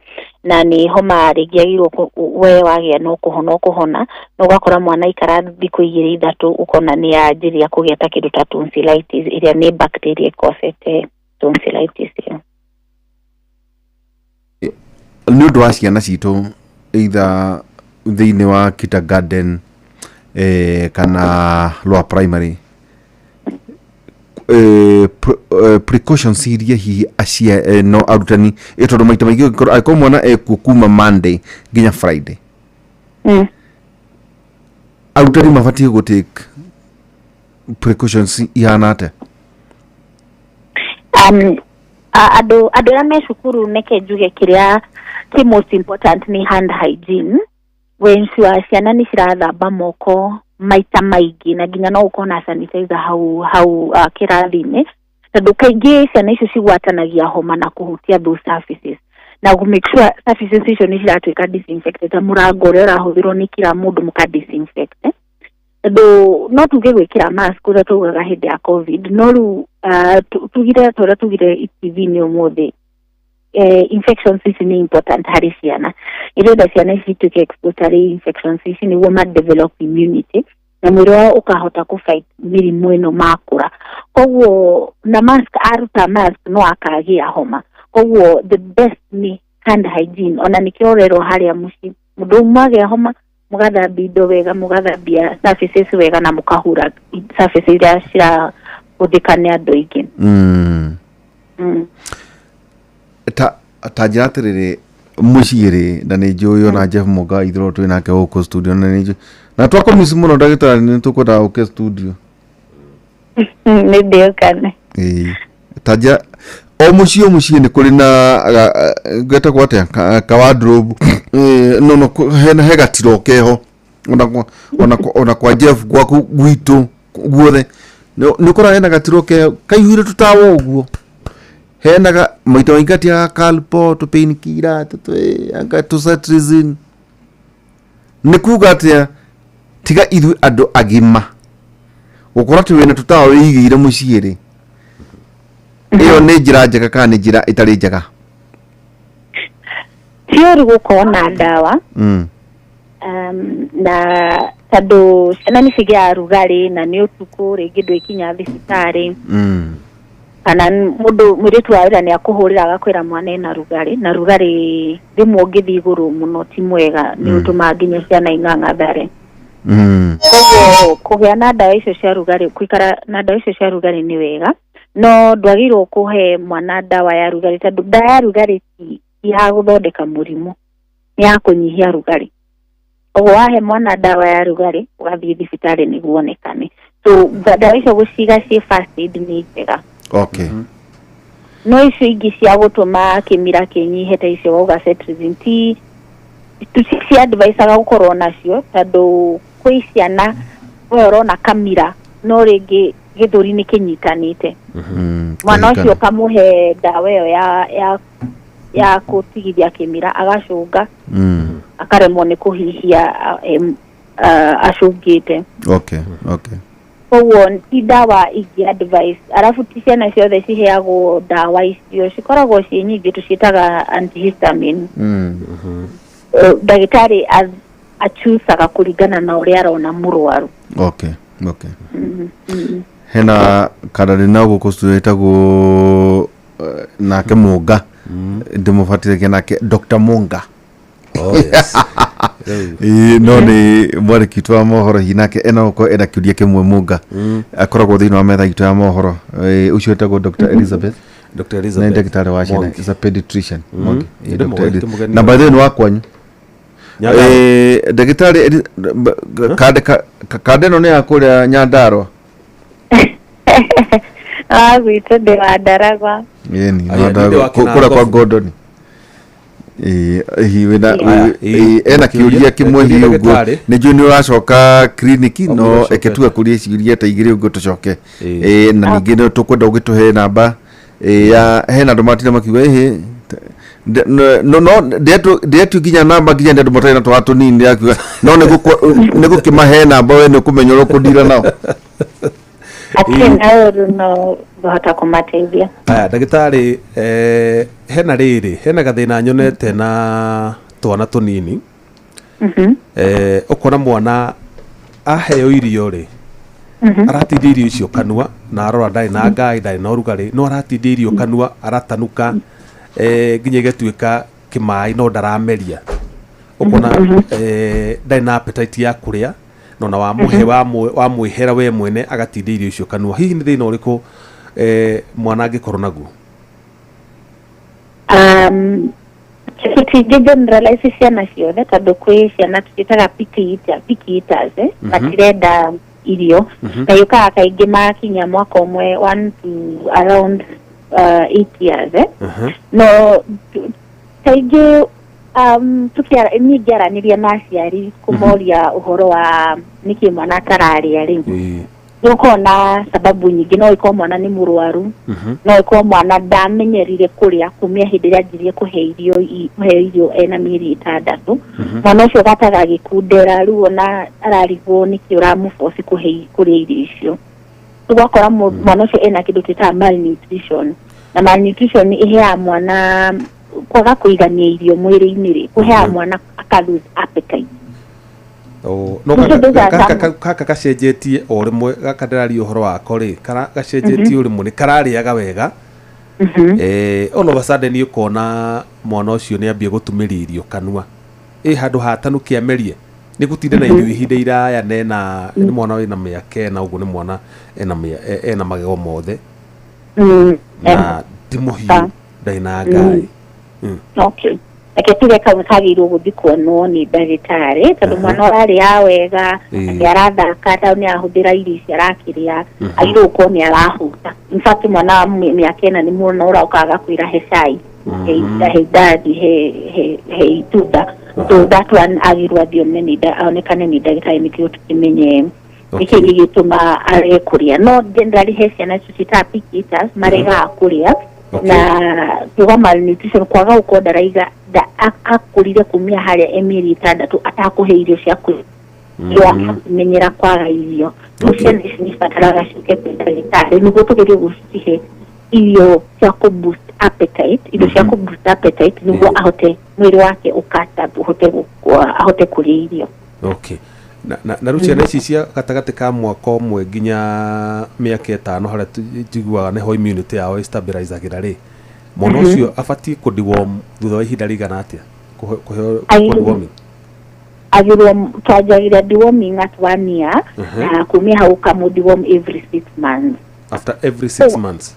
na nĩ homa rĩngĩ agĩrĩirwo we wagĩa no kũhona ũkũhona, no ũgakora mwana aikara thikũ 2 3, ũkona nĩ yanjĩrĩria kũgĩa ta kĩndũ ta tonsillitis, ĩrĩa nĩ bacteria ĩkosete tonsillitis ĩyo. Nĩ ũndũ wa ciana citũ, either thĩinĩ wa kindergarten kana lower primary, precautions iria hihi acia no arutani, tondũ maita maingĩ ũngĩkorwo angĩkorwo mwana ekuo kuma Monday nginya Friday, arutani mabatiĩ gũ take precautions ihana atĩa? Andũ arĩa me cukuru, neke njuge kĩrĩa kĩ most important nĩ hand hygiene. We ensure ciana nĩ cirathamba moko maita maingĩ, na nginya no ũkorwo na sanitizer hau hau kĩrathi-inĩ, tondũ kaingĩ ciana icio cigwatanagia homa na kũhutia those surfaces, na gũ make sure surfaces icio nĩ ciratuĩka disinfected, ta mũrango ũrĩa ũrahũthĩrwo nĩ kila mũndũ mũka disinfect, eh? Tondũ no tuge gwĩkĩra mask ũrĩa tugaga hĩndĩ ya COVID, no rĩu tugire ta ũrĩa tugire TV-inĩ ũmũthĩ, infections ici nĩ important harĩ ciana. Irenda ciana ici ituĩke exposed harĩ infections ici nĩguo ma develop immunity na mwĩrĩ wao ũkahota kũ fight mĩrimũ ĩno makũra. Koguo na mask, aruta mask no akagĩa homa. Koguo the best nĩ hand hygiene. Ona nĩkĩo ũrerwo harĩa mũciĩ, mũndũ ũmwe agĩa homa, mũgathambia indo wega, mũgathambia surfaces wega, na mũkahura surfaces iria cirahũthĩka nĩ andũ aingĩ. Ta njĩra atĩrĩrĩ, mũciĩ rĩ, na nĩ njũĩ ona Jeff Mũga ithuĩ twĩ nake gũkũ studio, na nĩ njũĩ na twakũmici mũno, ndagĩtarĩ, nĩ tũkwendaga ũke studio. Nĩ ndĩũkane. Ĩĩ, ta njĩra, o mũciĩ o mũciĩ nĩ kũrĩ na getagwo atĩa, ka wardrobe, no hena he gatiro keho, ona kwa Jeff, gwaku, gwitũ guothe nĩ ũkoraga hena gatiro keho kaihũire tũtawa ũguo, hena ga maita maingĩ gatiaga Calpol, tũ painkiller, anga tũ cetirizine. Nĩ kuga atĩa, tiga ithuĩ andũ agima gũkorwo atĩ wĩna tũtawa wĩigĩire mũciĩ rĩ, ĩyo nĩ njĩra njega kana nĩ njĩra ĩtarĩ njega? Ti ũru gũkorwo na ndawa, na tondũ ciana nĩ cigĩaga rugarĩ na nĩ ũtukũ, rĩngĩ ndwĩkinya thibitarĩ, kana mũndũ mũirĩtu wa wĩra nĩ akũhũrĩra agakwĩra mwana ena rugarĩ, na rugarĩ rĩmwe ũngĩthiĩ igũrũ mũno ti mwega, nĩ ũtũmaga nginya ciana ing'ang'athare. Koguo kũgĩa na ndawa icio cia rugarĩ, gũikara na ndawa icio cia rugarĩ nĩ wega, no ndwagĩrĩirwo kũhe mwana ndawa ya rugarĩ, tondũ ndawa ya rugarĩ ti ya gũthondeka mũrimũ, nĩ ya kũnyihia rugarĩ. Ũguo wahe mwana ndawa ya rugarĩ, ũgathiĩ thibitarĩ nĩguo onekane. So ndawa icio gũciga ciĩ first aid nĩ njega, no icio ingĩ cia gũtũma kĩmira kĩnyihe, ta icio wauga cetirizine, ti tũtiadvisaga gũkorwo nacio, tondũ kwĩ ciana we ũrona kamira no rĩngĩ gĩthũri nĩ kĩnyitanĩte. Mwana ũcio ũkamũhe ndawa ĩyo ya kũtigithia kĩmira, agacũnga, akaremwo nĩ kũhihia, acũngĩte. Koguo ti ndawa ingĩ advice, arabu ti ciana ciothe ciheagwo ndawa icio, cikoragwo ciĩ nyingĩ, tũciĩtaga antihistamine. Ndagĩtarĩ achusaga kũringana na ũrĩa arona mũrwaru. Okay. Hena kararĩ na gũkũ studio ĩtagwo nake Mũnga, ndĩmũbatithĩtie nake Dr. Munga. Oh, yes. Rĩu. Ĩĩ, no nĩ mwandĩki witũ wa mohoro, hihi nake ena gũkorwo ena kĩũria kĩmwe. Mũnga akoragwo thĩinĩ wa metha itũ ya mohoro. Ũcio ĩtagwo Dr. Elizabeth. Dr. Nĩ Elizabeth ndagĩtarĩ wa ciana. Mwangi. Is a pediatrician. Mwangi. Ndĩ Dr. mũgeni, Elizabeth. ti mũgeni. Na by the way nĩ wa kwanyu. Nyandarua. Ndagĩtarĩ kande ĩno nĩ ya kũrĩa Nyandarua. Ah, gwitũ ndĩ wa Ndaragwa. Ĩni. Aya, nĩ ndĩ wa Kũrĩa kwa Kĩnangobu. Gordon. Ĩĩ, hihi wĩna Aya, ena kĩũria kĩmwe hihi ũguo. Ndagĩtarĩ. Nĩ njũĩ nĩ ũracoka kiriniki, no Ũgũcokete. eke tuge kũria ciũria ta igĩrĩ ũguo tũcoke. Ĩĩ. Na ningĩ nĩ tũkwenda ũgĩtũhe namba ya hena andũ matinda makiuga ĩhĩ no ndetio nginya namba, nginya nĩ andũ matarĩ na twana tũnini, ndĩrakiuga no nĩ gũkĩmahe namba, we nĩ ũkũmenya ũrĩa ũkũndira nao. Atirĩ na ũru, no ngũhota kũmateithia. Aya, ndagĩtarĩ, hena rĩrĩ, hena gathĩna nyonete na twana tũnini. Ũkona mwana aheo irio rĩ, aratindia irio icio kanua, na arora ndarĩ na ngai, ndarĩ na ũrugarĩ, no aratindia irio kanua, aratanuka nginya igatuĩka kĩmaĩ, no ndarameria. Ũkona ndarĩ na appetite ya kũrĩa, no na wamũhe, wamwĩhera we mwene, agatindia irio icio kanua. Hihi nĩ thĩna ũrĩkũ mwana angĩkorwo naguo? Tũtingĩ generalize ciana ciothe, tondũ kwĩ ciana tũciĩtaga picky eater, picky eaters, matirenda irio, na yũkaga kaingĩ makinya mwaka ũmwe, 1 to around 8 years. No kaingĩ niĩ ngĩaranĩria na aciari kũmoria ũhoro wa nĩkĩ mwana atararĩa rĩ, nĩgũkorwo na sababu nyingĩ. No ĩkorwo mwana nĩ mũrwaru, no ĩkorwo mwana ndamenyerire kũrĩa kumia hĩndĩ ĩrĩa anjirie kũhe irio, kũheo irio ena mĩeri 6. Mwana ũcio gataga agĩkundera, rĩu ona ararigwo nĩkĩ ũramũboci kũhe kũrĩa irio icio. Ũgakora mwana ũcio ena kĩndũ twĩtaga malnutrition, na malnutrition ĩheaga mwana kwaga kũigania irio mwĩrĩ-inĩ rĩ, kũheaga mwana aka lose appetite. Oh, no Nĩ kĩndũ gĩa gaka gacenjetie o rĩmwe, gaka ndĩraria ũhoro wako rĩ, gacenjetie o rĩmwe, nĩ kararĩaga wega, all of a sudden ũkona mwana ũcio nĩ ambia gũtumĩria irio kanua, ĩ handũ hatanuke amerie, nĩ gũtinda na irio ihinda iraya, nena nĩ mwana wĩna mĩaka 4 ũguo, nĩ mwana ena ena magego mothe, na ti mũhiũ, ndarĩ na ngai. Okay, reke tuge kau kagĩrĩirwo gũthiĩ kuonwo nĩ ndagĩtarĩ, tondũ mwana ũrarĩa wega, nĩ arathaka, tondũ nĩ arahũthĩra irio ici arakĩrĩa, agĩrĩirwo gũkorwo nĩ arahũta. In fact, mwana wa mĩaka 4 nĩ mwana ũroka agakwĩra, "He cai, he daddy, he itunda." So that one agĩrĩirwo athiĩ one nĩ onekane nĩ ndagĩtarĩ nĩkĩo tũkĩmenye nĩkĩ gĩgĩtũma arege kũrĩa. No generally he ciana icio ciĩtaga picky eaters, maregaga kũrĩa, na tuga malnutrition, kwaga gũkorwo ndaraiga akũrire kumia harĩa e mĩeri 6 atakũhe irio cia kũrĩa, akamenyera kwaga irio. Rĩu ciana ici nĩ ibataraga ciũke kwĩ ndagĩtarĩ nĩguo tũgerie gũcihe irio cia kũ boost appetite, irio cia kũ boost appetite, nĩguo ahote mwĩrĩ wake ũkata ũhote ahote kũrĩa irio. Okay, na rĩu ciana ici cia gatagatĩ ka mwaka ũmwe nginya mĩaka 5, harĩa njiguaga nĩho immunity yao ĩstabilizagĩra rĩ, mwana ũcio abatiĩ kũ thutha wa ihinda rĩigana atĩa kũheo deworming? Agĩrwo twanjagĩria deworming at 1 year, na kumia hau ũkamũ deworm every 6 months. After every 6 months.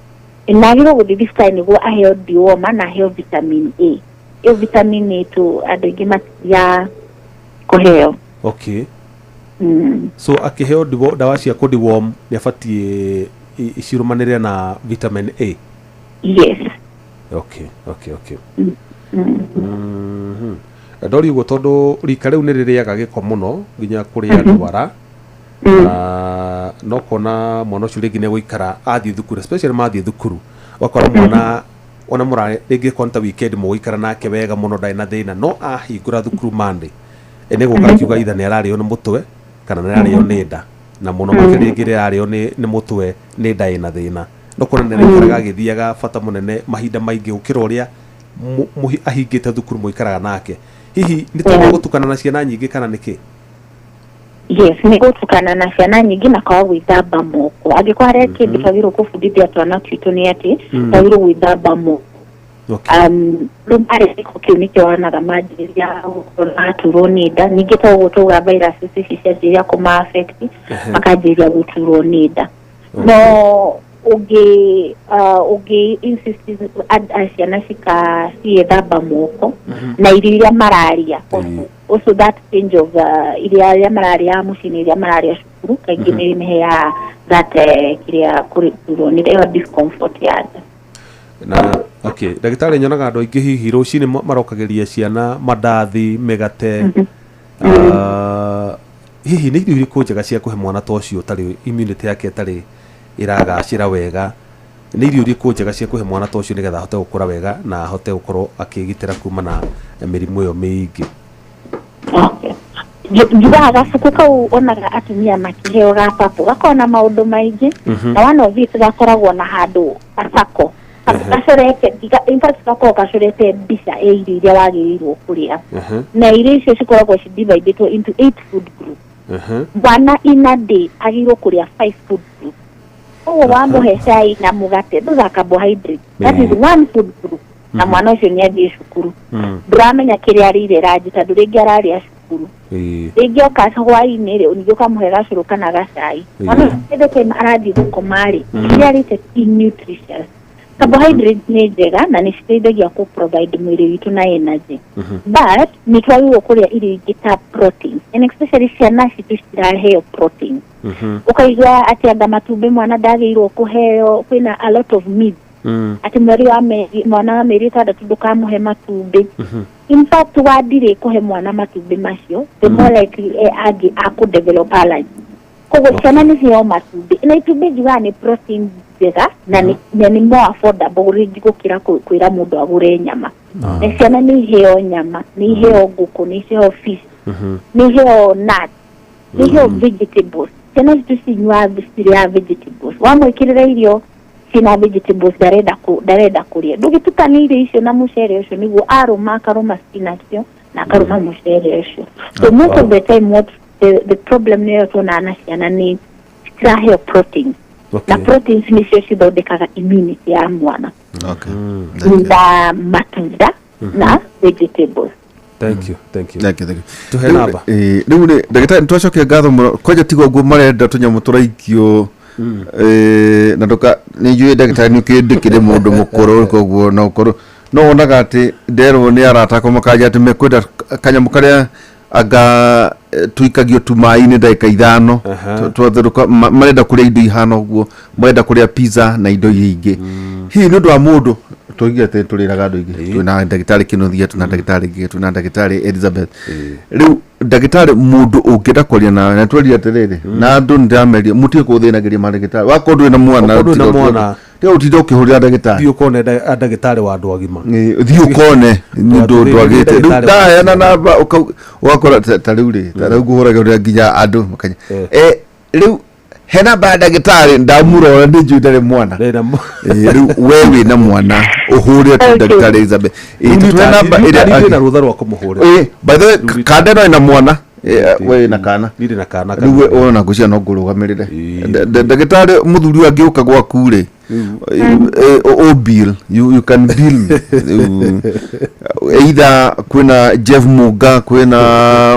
Na agĩrwo gũthiĩ thibitarĩ nĩguo aheo dewormer na aheo vitamin A. Ĩyo vitamin A tu andũ aingĩ matithiaga kũheo. So akĩheo ndawa cia kũ deworm nĩ abatiĩ cirũmanĩrĩre na vitamin A? Yes. Okay. Ndori ũguo tondũ rika rĩu nĩ rĩrĩaga gĩko mũno nginya kũrĩa ndwara, na no kuona mwana ũcio rĩngĩ nĩ egũikara athiĩ thukuru, especially mathiĩ thukuru, ũgakora mwana ona mũra rĩngĩ korwo nĩ ta weekend mũgũikara nake wega mũno, ndarĩ na thĩna, no ahingũra thukuru Monday, nĩ gũka akiuga either nĩ ararĩo nĩ mũtwe kana nĩ ararĩo nĩ nda. Na mũno makĩria ĩngĩ yarĩo nĩ mũtwe nĩ nda ĩna thĩna no kuona nĩ araikaraga agĩthiaga bata mũnene mahinda maingĩ gũkĩra ũrĩa ahingĩte thukuru mũikaraga nake. Hihi nĩ tondũ gũtukana na ciana nyingĩ kana nĩkĩ? Yes, nĩ gũtukana na ciana nyingĩ na kwaga gwĩthamba moko. Angĩkorwo harĩa kĩndũ twagĩrĩirwo kũbundithia twana twitũ nĩ atĩ twagĩrĩirwo gwĩthamba moko. Rĩu marĩ gĩko kĩu nĩkĩo wonaga manjĩrĩria gũkorwo maturwo nĩ nda. Ningĩ toguo tauga virus ici cianjĩrĩria kũma affect, makanjĩrĩria gũturwo nĩ nda. No ũngĩ insist ciana cigethamba moko na irio iria mararia, also that change of iria mararia mũciĩ-inĩ, iria mararia cukuru, kaingĩ nĩ ĩmeheaga that kĩrĩa kũrĩturwo nĩ ĩyo discomfort ya nda. Na okay, ndagĩtarĩ, nyonaga andũ aingĩ hihi rũcinĩ marokagĩria ciana mandathi, mĩgate. Hihi nĩ irio irĩkũ njega cia kũhe mwana ta ũcio ũtarĩ immunity yake ĩtarĩ ĩragacĩra wega? Nĩ irio irĩkũ njega cia kũhe mwana ta ũcio nĩgetha ahote gũkũra wega na ahote gũkorwo akĩgitĩra kuma na mĩrimũ ĩyo mĩingĩ? Okay. Njugaga gabuku kau onaga atumia makĩheo ga papo gakoragwo na maũndũ maingĩ, na one of it gakoragwo na handũ gacako gacorete, in fact gakoragwo gacorete mbica ya irio iria wagĩrĩirwo kũrĩa, na irio icio cikoragwo ci divided into eight food groups. Mwana in a day agĩrĩirwo kũrĩa five food groups. Koguo wamũhe cai na mũgate, those are carbohydrates, that is one food group, na mwana ũcio nĩ athiĩ cukuru, ndũramenya kĩrĩa arĩire ranji, tondũ rĩngĩ ararĩa cukuru, rĩngĩ oka hwaĩ-inĩ rĩ, ningĩ ũkamũhe gacũrũ kana gacai. Mwana ũcio the time arathiĩ gũkoma rĩ, kĩrĩa arĩte ti nutritious. Carbohydrates nĩ njega na nĩ citeithagia kũ provide mwĩrĩ witũ na energy, but nĩ twagĩrĩirwo kũrĩa irio ingĩ ta proteins, and especially ciana citũ citiraheo protein. Ũkaigua atĩ anga matumbĩ mwana ndagĩrĩirwo kũheo, kwĩna a lot of meat, atĩ mweri wa mĩeri, mwana wa mĩeri 6 ndũkamũhe matumbĩ. In fact, wandirĩ kũhe mwana matumbĩ macio, the more likely angĩ akũ develop allergy. Koguo ciana nĩ heo matumbĩ, na itumbĩ njugaga nĩ protein njega na nĩ more affordable rĩngĩ gũkĩra kwĩra mũndũ agũre nyama. Na ciana nĩ iheo nyama, nĩ iheo ngũkũ, nĩ iheo fish, nĩ iheo nuts, nĩ iheo vegetables. Ciana citũ cinyuaga, cirĩaga vegetables. Wamwĩkĩrĩra irio ciĩna vegetables, ndarenda kũrĩa. Ndũgĩtukania irio icio na mũcere ũcio nĩguo arũma, akarũma spinach ĩyo na akarũma mũcere ũcio. So most of the time what the problem nĩyo tuonaga na ciana nĩ citiraheo protein, na proteins nĩcio cithondekaga immunity ya mwana, na matunda na vegetables. Thank you, thank you. Thank you, thank you. Tuhe namba. Rĩu rĩ, ndagĩtarĩ, nĩ twacokia ngatho mũno. Kwanja tiga ũguo marenda tũnyamũ tũraikio, na ndũka nĩ njũĩ ndagĩtarĩ nĩ ũkĩndĩkĩre mũndũ mũkũrũ, koguo no ũkorwo no wonaga atĩ nderwo nĩ arata akwa makanja atĩ mekwenda kanyamũ karĩa anga tuikagio tu maĩ-inĩ ndagĩka 5 twatherũka. Marenda kũrĩa indo ihana ũguo, marenda kũrĩa pizza na indo iria ingĩ. Hihi nĩ ũndũ wa mũndũ tũigire atĩ tũrĩraga andũ aingĩ, twĩna ndagĩtarĩ Kĩnuthia, twĩna ndagĩtarĩ Ngĩgĩ, twĩna ndagĩtarĩ Elizabeth. Rĩu ndagĩtarĩ, mũndũ ũngĩenda kwaria nawe, na twerire atĩrĩrĩ na andũ nĩ ndĩrameria mũtige kũthĩnagĩria mandagĩtarĩ wakorwo ndũrĩ na mwana. Wakorwo ndũrĩ na mwana. Tiga ũtinde ũkĩhũrĩra ndagĩtarĩ. Thiĩ ũkone ndagĩtarĩ wa andũ agima. Thiĩ ũkone nĩ ũndũ ndwagĩte. Rĩu Ndagĩtarĩ wa ndaheana namba ũgakora ta rĩu rĩ, ta rĩu ngũhũragĩra nginya andũ makanya, rĩu he namba ya ndagĩtarĩ ndamũrora, nĩ njũĩ ndarĩ mwana. Ndĩna Rĩu we wĩna mwana ũhũrĩre tu ndagĩtarĩ Elizabeth. Tũhe namba ĩrĩa Ndĩ na rũtha rwa kũmũhũrĩra. By the way, kanda ĩno ĩna mwana. We wĩna kana? Ndirĩ na kana. Rĩu we wona ngũcia no ngũrũgamĩrĩre. Ndagĩtarĩ, mũthuri ũyũ angĩũka gwaku rĩ, o bill you can bill me. Rĩu, either kwĩna Jeff Munga, kwĩna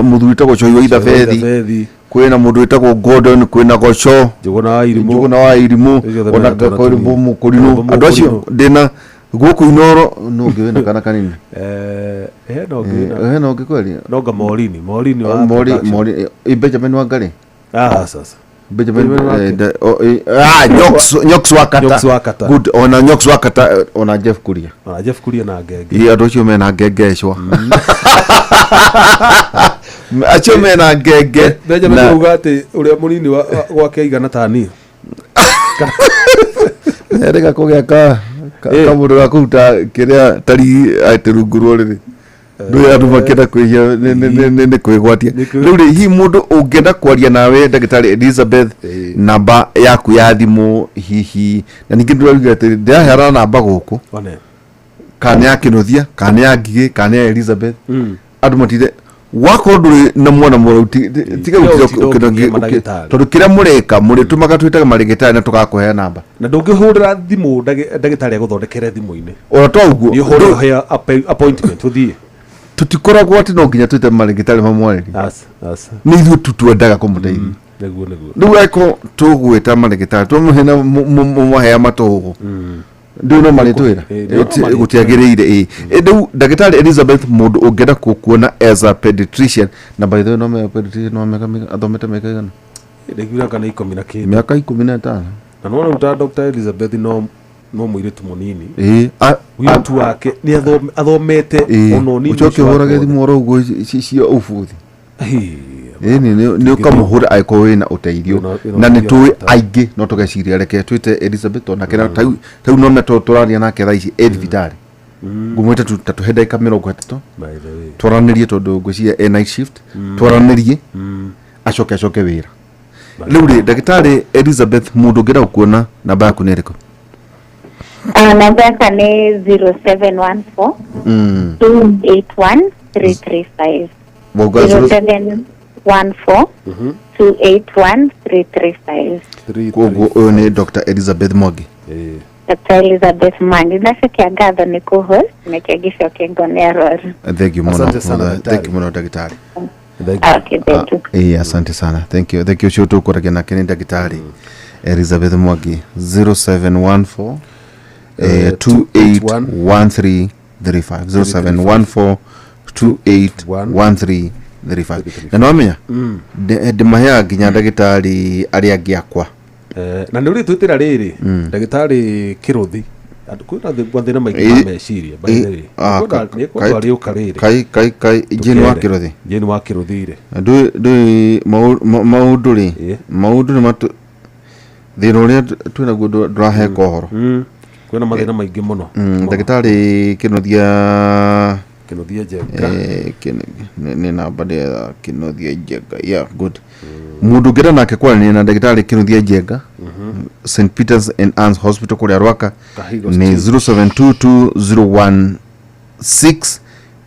mũthuri wĩtagwo Cohi wa Ithabethi, Bethi. Kwĩna mũndũ wĩtagwo Gordon, kwĩna Goco. Njũgũna wa Irimũ. Njũgũna wa Irimũ. Acio othe ona mena twana Korimũ tũnini. Mũkũrinũ. Korimũ. Andũ acio. Mũkũrinũ. Ndĩna gũkũ Inoro no ũngĩ wĩna kana kanini. Hena ũngĩ Hena ũngĩ kweli. Nonga Morini, Morini wa Mori production. Mori, Benjamin Wangari. Ah, sasa Benjamin Benjamin wake. Oh, Nyox Wakata. Nyox Wakata. Good, ona Nyox Wakata, ona Jeff Kuria. Ona Jeff Kuria na ngenge. Ĩ, andũ acio mena ngengecwa, acio mena ngenge. Benjamin auga atĩ ũrĩa mũnini gwake aigana ta niĩ. Erĩga kũgĩa ka kamũndũ ga kũruta kĩrĩa tari atĩ rungu rwa rĩrĩ. Ndå andå makĩenda kwĩhia nĩ kwĩgwatia. Rĩu rĩ, hihi mũndũ ũngĩenda kwaria nawe, ndagĩtarĩ Elizabeth, namba yaku ya thimũ hihi, na ningĩ ndĩrauga atĩ ndĩraheana namba gũkũ, One. kana nĩ ya Kĩnũthia, kana nĩ ya Ngigĩ, kana nĩ ya Elizabeth, andũ matire wakorwo ndũrĩ na mwana mũrau, tiga Tiga gũtinda gũtinda ũkĩgia mandagĩtarĩ. tondũ kĩrĩa mũreka mũrĩtũmaga twĩtaga marĩgĩtarĩ na tũgakũhea namba. Na ndũngĩhũrĩra thimũ ndagĩtarĩ agũthondekere thimũ-inĩ. Ona to ũguo. Nĩ ũhũre ũheo appointment ũthiĩ. Tũtikoragwo atĩ no nginya twĩte marĩgĩtarĩ mamwarĩrie. Aca, aca. Nĩ ithuĩ tu twendaga kũmũteithia. Nĩguo, nĩguo. Rĩu angĩkorwo tũgwĩta marĩgĩtarĩ tũmũhe na mũmahea matũgũ, ndĩu no marĩtwĩra. No marĩtwĩra. Gũtiagĩrĩire ĩ. Rĩu ndagĩtarĩ Elizabeth, mũndũ ũngĩenda gũkuona as a pediatrician, na by the way no me pediatrician no mĩaka athomete mĩaka igana? Ndaiguaga kana 15 na kĩndũ. Mĩaka 15. Na nĩwona rĩu ta Dr. Elizabeth no mũirĩtu mũnini. Ĩ Ũirĩtu wake nĩ athomete ona ũnini ũcoke ũcio ũhũrage wake. thimũ oro ũguo cia ũbuthi. Hĩ, Ĩni nĩ ũkamũhũra angĩkorwo wĩna ũteithio. Wĩna Na nĩ ũteithio tũĩ wa bata. aingĩ no tũgeciria reke twĩte Elizabeth tondũ nake tau no tũraria nake thaa ici ĩ thibitarĩ, ngũmwĩte ta tũhe ndagĩka 30 By the way. twaranĩrie, tondũ ngwĩciria e night shift, twaranĩrie acoke acoke wĩra. Rĩu rĩ, ndagĩtarĩ Elizabeth, mũndũ ũngĩenda gũkuona, namba yaku nĩ ĩrĩkũ? Namba yakwa nĩ 0714 281 335. Wauga 0714 281 335. Three, Koguo ũyũ nĩ Dr. Elizabeth Mwangi. Three. Dr. Elizabeth Mwangi, ndacokia ngatho nĩ kũhost na kĩngĩcokia ngone arwaru. Thank you mũno. Asante sana, Thank you daktari. mũno, ndagĩtarĩ. Thank you. Okay, thank you. Ĩĩ, asante sana, thank you, thank you. Ũcio tũkũragia nake nĩ ndagĩtarĩ Elizabeth Mwangi, 0714 281335, 0714 281335. Na nĩwamenya ndĩmaheaga nginya ndagĩtarĩ arĩa angĩ akwa. Na nä å rä twä tä ra rä rä ndagätarä kä rå thi kwä na mathä na maingä ma meciria, by the way. Nĩ ekwenda arä å ka rä rä. Kai kai kai, Jane wa Kĩrũthi. Jane wa kä rå thi rä. Ndũĩ maũndũ rĩ, maũndũ nĩ matũ thĩna ũrĩa twĩnaguo ndũraheka ũhoro. Kwä na mathä na maingä må no. Ndagĩtarĩ Kĩnuthia. Kä no thia Njenga. Nĩ namba ndĩretha, Kĩnuthia Njenga, yeah, good. Mũndũ ũngĩenda nake kwaranĩria na ndagĩtarĩ Kĩnuthia Njenga, St Peters and Anns Hospital kũrĩa Rwaka, Kahigo nĩ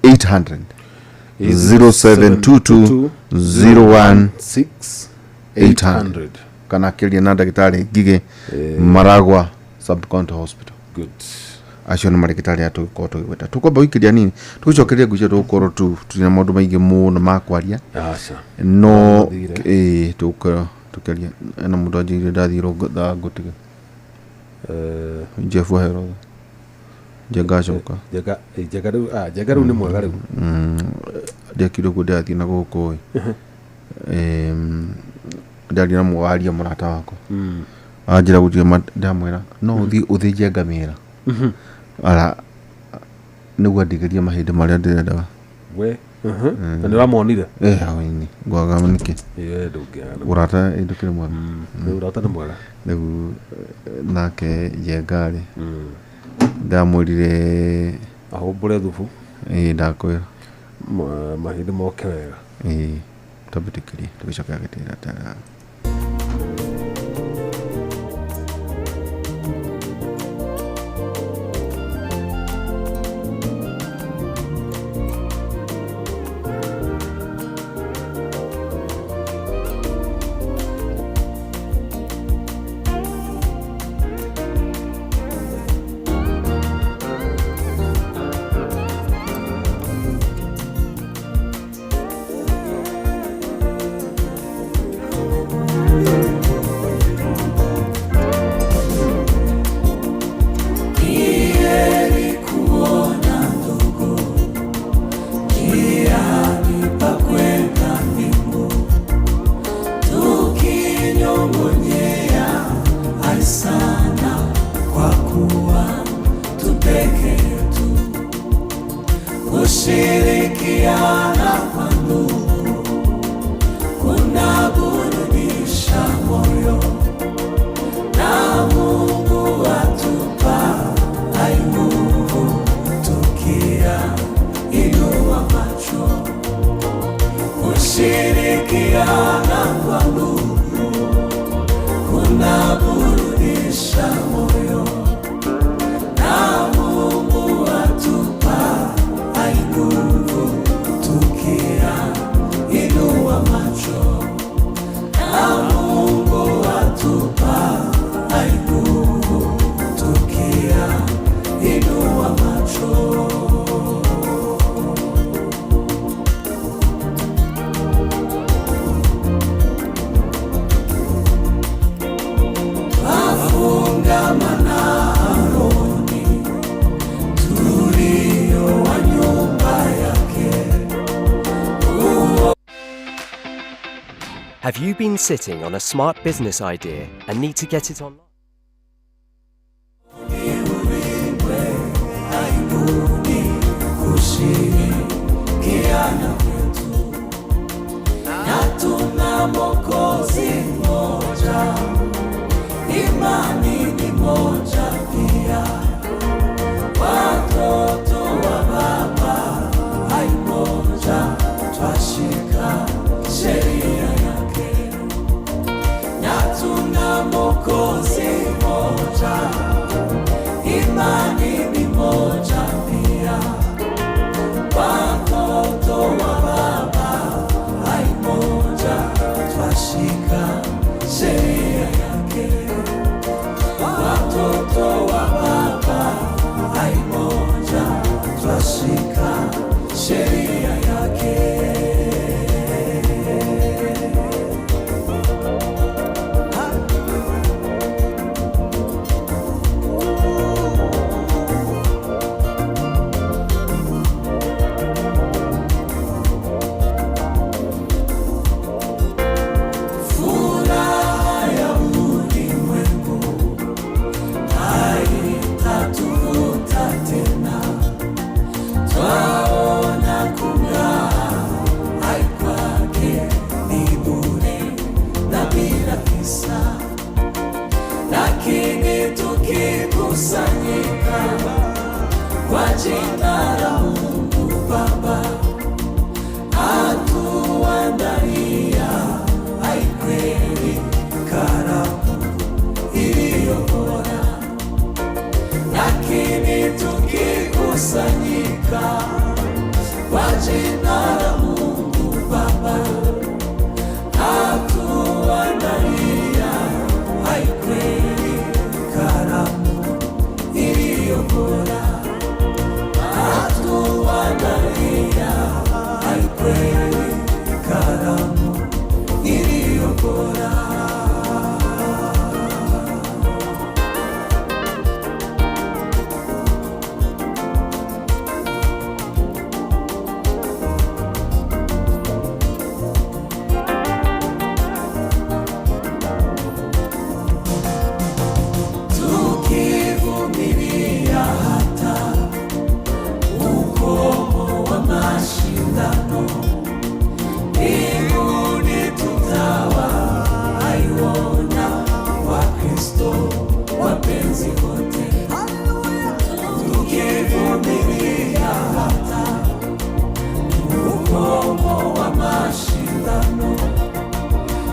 0722016800, 072201 800, kana akĩaria na ndagĩtarĩ Ngigĩ, Maragwa Sub County Hospital. Good. Acio nĩ marĩgĩtarĩ aya tũgĩkorwo tũgĩgweta. Tũkwamba gũikĩria nini, tũgĩcokeria ngwĩciria tũgũkorwo tũrĩ na maũndũ maingĩ mũno ma kwaria. Aca. No Mathire. ĩĩ, tũgũkorwo tũkĩaria ena mũndũ anjĩrire ndathirwo thaa ngũtige. Jeff ahero Njenga acoka. Njenga, Njenga rĩu, Njenga rĩu nĩ mwega rĩu. Ndekire ũguo ndĩrathiĩ na gũkũ ĩ. Ndaria na mũwaria mũrata wakwa, anjĩra gũtirĩ, ndamwĩra no ũthiĩ ũthĩnje ngamĩra ara nĩguo andigĩrie mahĩndĩ marĩa ndĩrendaga. We na nĩ ũramonire? Eh, hau-inĩ ngwaga nĩkĩ. Ĩĩ, ndũngĩaga. Ũrata ĩ ndũkĩrĩ mwega. Rĩu ũrata nĩ mwega. Rĩu nake Njenga rĩ, ndamwĩrire ahũmbũre thubu. Ĩĩ, ndakwĩra. Mahĩndĩ moke wega. Ĩĩ, twambĩtĩkĩrie tũgĩcoka gĩtĩra ta Kushirikiana kwa ndugu kunaburudisha moyo, na Mungu atupa nguvu tukiyainua macho, na Mungu atupa nguvu tukiyainua macho. Have you been sitting on a smart business idea and need to get it online? Kushirikiana kwetu, na tuna Mwokozi mmoja, imani ni moja pia, watoto wa Baba hai moja, twashika sheria yake, na tuna Mwokozi mmoja, imani ni moja pia, watoto wa Baba hai moja, twashika sheria yake, watoto wa Baba hai moja, twashika sheria yake. Furaha ya ulimwengu haitatuvuta tena, twaona kung'aa hai kwake ni bure na bila kisa, lakini tukikusanyika kwa jina la Mungu Baba atuandalia hai kweli karamu iliyo bora, lakini tukikusanyika kwa jina la Mungu Baba atuandalia hai kweli karamu iliyo bora, atuandalia hai kweli karamu iliyo bora. Tukivumilia hata ukomo wa mashindano, mbinguni tutawaiona Wakristo wapenzi wote. Tukivumilia hata ukomo wa mashindano,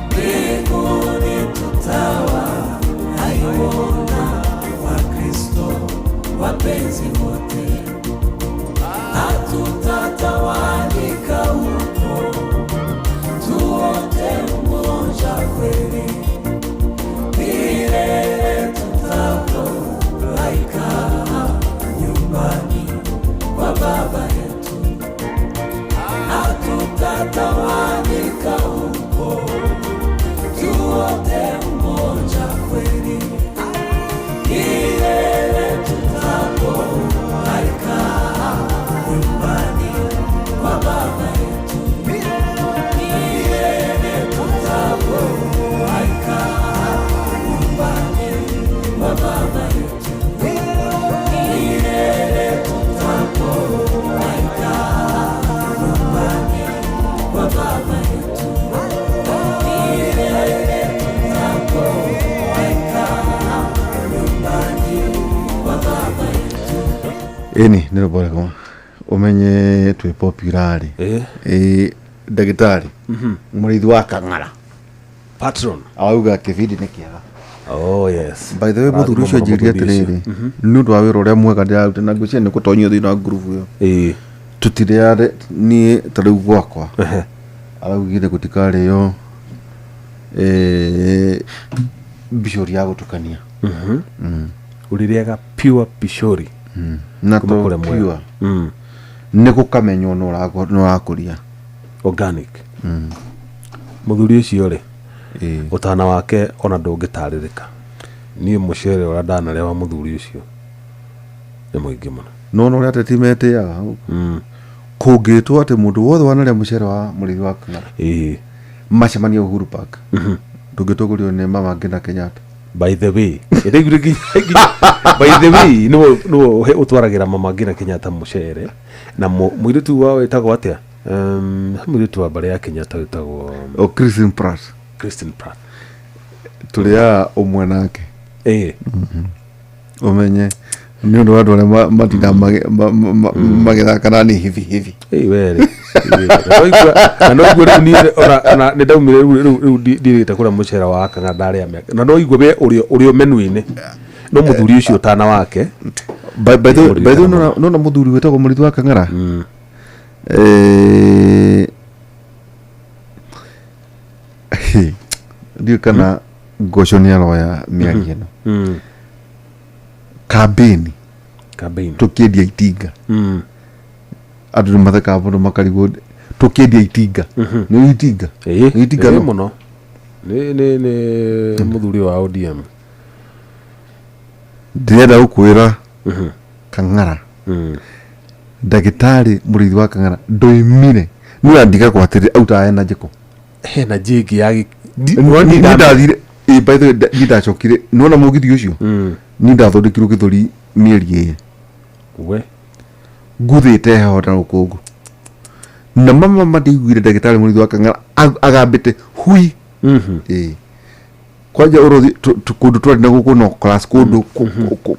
mbinguni tutawaiona Wakristo wapenzi wote. Hatutatawanyika huko, tuote umoja kweli, milele tutapofurahikaa nyumbani kwa Baba yetu. Hatutatawanyika huko, tuote umoja kweli, milele tutapofurahikaa nyumbani kwa Baba yetu, milele tutapofurahikaa nyumbani kwa Baba yetu, milele tutapofurahikaa nyumbani kwa Baba yetu, milele tutapofurahikaa nyumbani kwa Baba yetu. Ĩni nĩ rwĩmbo rwega, ũmenye twĩ popular. Ĩ Ndagĩtarĩ mũrĩithi wa Kang'ara patron auga kĩbindi nĩ kĩega. Oh yes. By the way, mũthuri ũcio anjĩrire atĩrĩrĩ, nĩ ũndũ wa wĩra ũrĩa mwega ndĩraruta na ngwĩciria nĩ gũtonyio thĩinĩ wa ngurubu ĩyo, tũtirĩare niĩ ta rĩu gwakwa araugire gũtikarĩo bicori ya gũtukania. Ũrĩrĩaga pure pishori. Na Kuma to kũrĩa Mwea. pure nĩ gũkamenywo nĩ ũrakũria Organic. Mũthuri ũcio rĩ, ũtana wake ona ndũngĩtarĩrĩka. Niĩ mũcere ũrĩa ndanarĩa wa mũthuri ũcio nĩ mũingĩ mũno. Nona ũrĩa ateti metĩaga, kũngĩtwo atĩ mũndũ wothe wanarĩa mũcere wa mũrĩithi wa Kang'ara macemania Uhuru Park, ndũngĩtongorio nĩ Mama Ngina Kenyatta. By the way, ĩrĩguire by the way, nĩwe nĩwe ũtwaragĩra Mama Ngina Kenyatta mũcere na mũirĩtu wao wĩtagwo atĩa? He mũirĩtu wa mbarĩ ya Kenyatta wĩtagwo O Christine Pratt. Christine Pratt. Tũrĩaga ũmwe nake. Ũmenye nĩ ũndũ wa andũ arĩa matinda magĩthaka na nĩ hivi hivi. Ĩĩ werĩ. Na no igua rĩu niĩ ona nĩ ndaumire rĩu ndirĩte kũrĩa mũcere wa Kang'ara ndarĩa mĩaka. Na no igua we ũrĩ o menu-inĩ. No mũthuri ũcio ũtana wake. By the way, nona mũthuri wĩtagwo mũrĩithi wa Kang'ara. Ndiũĩ kana Ngoco nĩ aroya mĩario ĩno. Kambĩni. Tũkĩendia itinga. Andũ nĩ mathekaga mũno makarigwo tũkĩendia itinga. Nĩ itinga. Nĩ itinga no. Mũno. Nĩ mũthuri wa ODM. Ndĩrenda gũkwĩra Kang'ara. Ndagĩtarĩ mũrĩithi wa Kang'ara ndoimire. Nĩ ũrandiga gwatĩrĩ autaga ena njĩko. Hena njĩngĩ ya Niĩ ndathire, by the way, niĩ ndacokire, nĩwona mũgithi ũcio? Niĩ ndathondekirwo gĩthũri mĩeri ĩrĩ. We. Nguthĩte heho na rũkũngũ. Na mama mandaiguire ndagĩtarĩ mũrĩithi wa Kang'ara agambĩte hui. Kwanja ũrothi kũndũ twarĩ na gũkũ no class kũndũ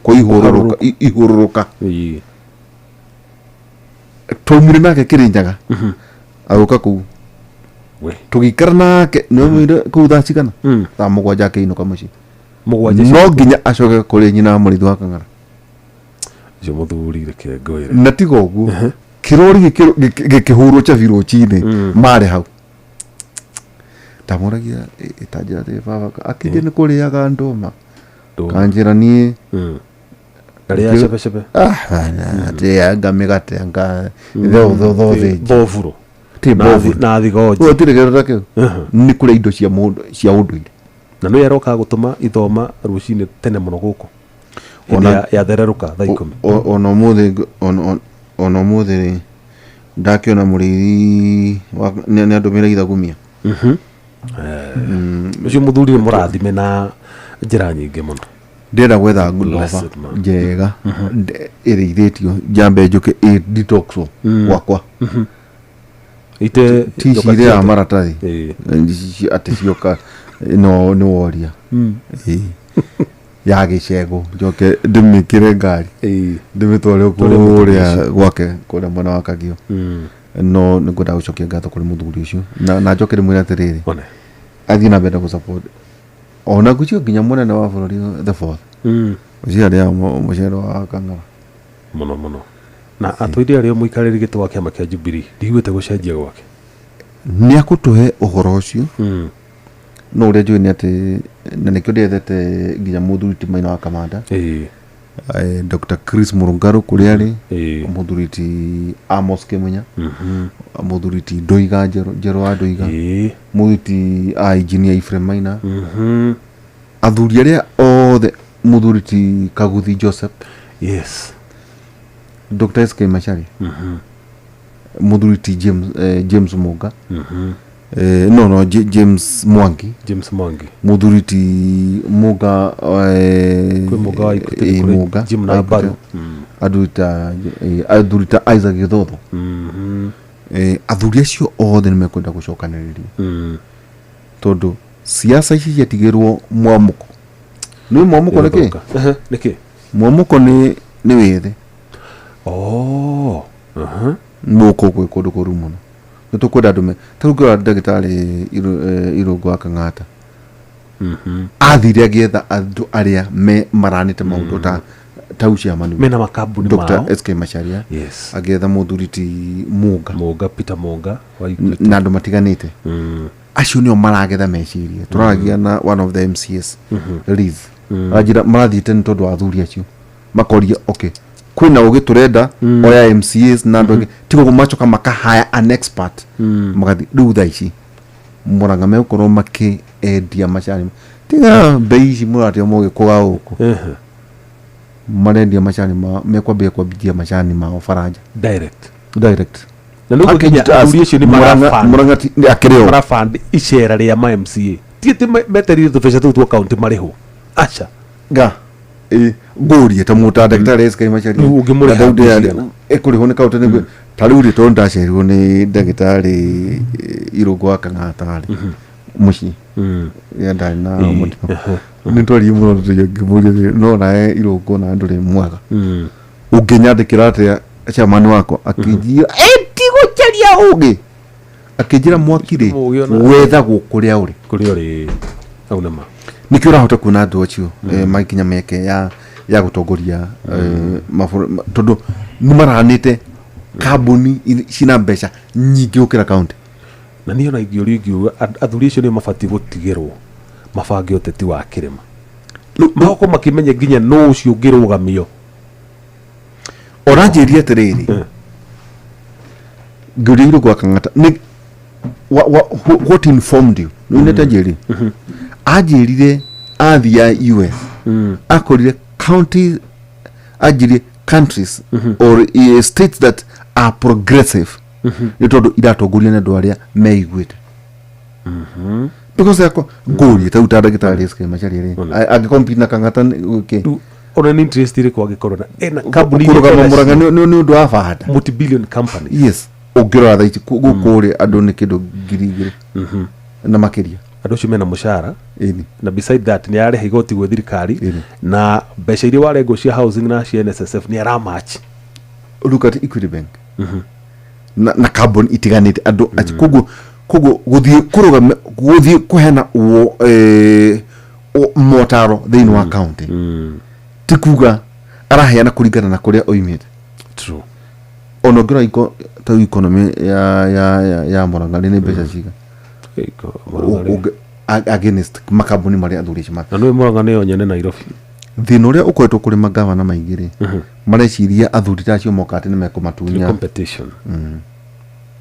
kũihũrũrũka, ihũrũrũka. Twaumire nake Kĩrĩnyaga. Agũka kũu. Tũgĩikara nake, nĩwaumire kũu thaa cigana? Thaa 7 akĩinũka mũciĩ. 7 No nginya acoke kũrĩ nyina wa mũrĩithi wa Kang'ara. Ũcio mũthuri reke ngwĩre. Na tiga ũguo, kĩrori gĩkĩhũrwo cabi rũcinĩ, marĩ hau. Ndamũragia, ĩtanjĩra atĩrĩ, baba, akĩnjĩra nĩ kũrĩaga ndũma. Kanjĩra niĩ. Ngarĩa cebecebe. Atĩ anga mĩgate, anga thothe. Boburo. Ti boburo. Na thigonji. Gũtirĩ kĩndũ ta kĩu. Nĩ kũrĩa indo cia mũndũ, cia ũndũire. Na nĩwe arokaga gũtũma ithoma rũcinĩ tene mũno gũkũ. Hĩndĩ ya thererũka thaa 10. Ona ũmũthĩ, ona ũmũthĩ rĩ, ndakĩona mũrĩithi nĩ andũmĩra ithagumia. Ũcio mũthuri nĩ mũrathime na njĩra nyingĩ mũno. Ndĩrenda gwetha ndoba njega ĩrĩithĩtio njambe njũke ĩ detox gwakwa. Ite ti cirĩa maratathi atĩ cioka no nĩ woria. Ya gĩcegũ njoke ndĩmĩkĩre ngari ndĩmĩtware kũrĩa gwake kũrĩa mwena wa Kagio. No nĩngwenda gũcokia ngatho kũrĩ mũthuri ũcio na njoke ndĩmwĩre atĩrĩrĩ, athiĩ na mbere gũ support ona ngwĩciria nginya mũnene wa bũrũri the fourth ũcio arĩaga mũcere wa Kang'ara mũno mũno. Na atũire arĩ o mũikarĩri gĩtĩ wa kĩama kĩa Jubilee, ndiguĩte gũcenjia gwake. Nĩ akũtũhe ũhoro ũcio. No ũrĩa njũĩ nĩ atĩ na nĩkĩo ndĩethete nginya mũthuri ti Maina wa Kamanda, Dr. Chris Mũrũngarũ kũrĩa arĩ, mũthuri ti Amos Kĩmunya, mũthuri ti Ndoiga Njerũ wa Ndoiga, mũthuri ti engineer Ephraim Maina, athuri arĩa othe, mũthuri ti Kaguthi Joseph, yes, Dr. SK Macharia, mũthuri ti James Muga, no James Mwangi, James Mwangi, mũthuri ti Muga, kwĩ Muga wa Equity, Muga Jim na Mbaru, athuri ta Isaac Githotho, athuri acio othe nĩmekwenda gũcokanĩrĩria, tondũ siasa ici ciatigĩrwo mwamũko. Nĩ mwamũko nĩ kĩ? Nĩ kĩ? Mwamũko nĩ wĩthĩ. Oh. Mũko gwĩ kũndũ kũru mũno. Nĩ tũkwenda andũ me ta rĩu ngĩrora ndagĩtarĩ Irũngũ wa Kang'ata athire agĩetha andũ arĩa me maranĩte maũndũ ta uciamani Mena makambuni Dr. mao. SK Macharia. Yes. Agĩetha mũthuri ti Mũnga. Mũnga, Peter Mũnga wa Equity. Na andũ matiganĩte acio nĩo maragetha meciria. Tũraragia na one of the MCS, Liz, aranjĩra marathiĩte nĩ tondũ wa athuri acio makoria, okay, kwĩna ũgĩ tũrenda oya MCAs na andũ angĩ tiga macoka makahaya an expert magathiĩ. Rĩu thaa ici Mũrang'a megũkorwo makĩendia macani, tiga mbei ici mũratio mũgĩkũga gũkũ. Marendia macani mao, mekwambia kwambia macani mao Faranja. Direct. Direct. Na nĩguo nginya Packaged as athuri acio nĩ marafund. Mũrang'a akĩrĩ o. Marafund icera rĩa ma MCA, ti atĩ metereire tũbeca tũu twa kaunti marĩhwo, aca. Ga ĩ ngũrie ta mũta ndagĩtarĩ SK Macharia. Rĩu ũngĩmũrĩha Na Daudi mbeca arĩ- cigana? ĩkũrĩhwo nĩ kaunti nĩguo ta rĩu rĩ, tondũ ndacerirwo nĩ ndagĩtarĩ Irũngũ wa Kang'ata rĩ mũciĩ rĩrĩa ndarĩ na mũtino, nĩ twaririe mũno ngĩmũria atĩrĩ, no nawe Irũngũ nawe ndũrĩ mwega, ũngĩnyandĩkĩra atĩa chairman wakwa? Akĩnjĩra tigũcaria ũgĩ, akĩnjĩra mwaki rĩ Mũũgĩ ona- wethagwo kũrĩa ũrĩ. Kũrĩa ũrĩ hau nĩma. Nĩkĩo ũrahota kuona andũ acio magĩkinya mĩeke ya gũtongoria tondũ nĩ maranĩte kambuni cina mbeca nyingĩ gũkĩra kaunti. Na niĩ ona ingĩũrio ingiuga athuri acio nĩo mabatiĩ gũtigĩrwo mabange ũteti wa kĩrĩma, magokorwo makĩmenya nginya nũ ũcio ũngĩrũgamio. Ũranjĩria atĩrĩrĩ, ngĩũria Irũngũ wa Kang'ata nĩ what informed you, nĩ anjĩrire, anjĩrire athia US akorire county, anjĩrire countries or states that are progressive nĩ tondũ iratongoria nĩ andũ arĩa meiguĩte, because yakwa ngũrie ta uta ndagĩtarĩ SK Macharia rĩ angĩcompete na Kang'ata nĩ- Rĩu ona nĩ interest ĩrĩkũ angĩkorwo na ena kambuni iria kũrũgama ena Mũrang'a nĩ ũndũ wa banda? Multi billion company. Yes, ũngĩrora thaa ici gũkũ rĩ, andũ nĩ kĩndũ 2000 na makĩria. Andũ acio mena mũcara. Ĩni. Na beside that nĩ ararĩha igoti gwĩ thirikari. Ĩni. Na mbeca iria warengwo cia housing na cia NSSF nĩ aramatch. Look at Equity Bank na kambuni itiganĩte andũ koguo gũthiĩ kũrũgama, gũthiĩ kũheana motaro thĩinĩ wa county ti kuga araheana kũringana na kũrĩa oimĩte. True. Ona ũngĩrora ta economy ya Mũrang'a nĩ mbeca ciga against makambuni marĩa athuri acio Na nĩ Mũrang'a nĩyo nyene Nairobi. Thĩna ũrĩa ũkoretwo kũrĩ magavana maingĩ rĩ, mareciria athuri ta acio moka atĩ nĩ mekũmatunya. Competition.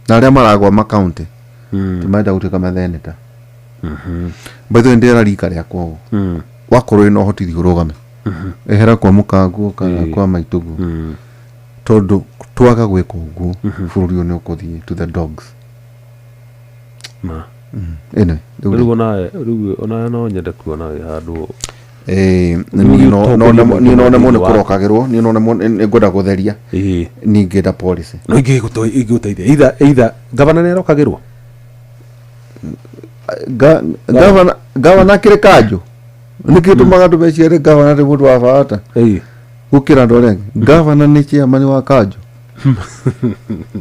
Na arĩa maragwa makaunti ti marenda gũtuĩka matheneta. By the way, ndĩra rika rĩakwa ũũ, wakorwo wĩna ũhoti thiĩ ũrũgame, ehera kwa mũkanguo kana kwa maitũguo, tondũ twaga gwĩka ũguo bũrũri ũyũ nĩ ũkũthiĩ to the dogs. Ma. Anyway, rĩu rĩ, Rĩu onawe, rĩu onawe no nyende kuona wĩ handũ. Niĩ niĩ no nemwo nĩ kũrokagĩrwo, niĩ no nemwo nĩ ngwenda gũtheria. Niĩ ngĩenda policy. No ingĩgũteithia either gavana nĩ arokagĩrwo. Gavana akĩrĩ kanjũ, nĩkĩ tũmaga andũ mecirie gavana nĩ mũndũ wa bata gũkĩra andũ arĩa angĩ? Gavana nĩ chairman wa kanjũ,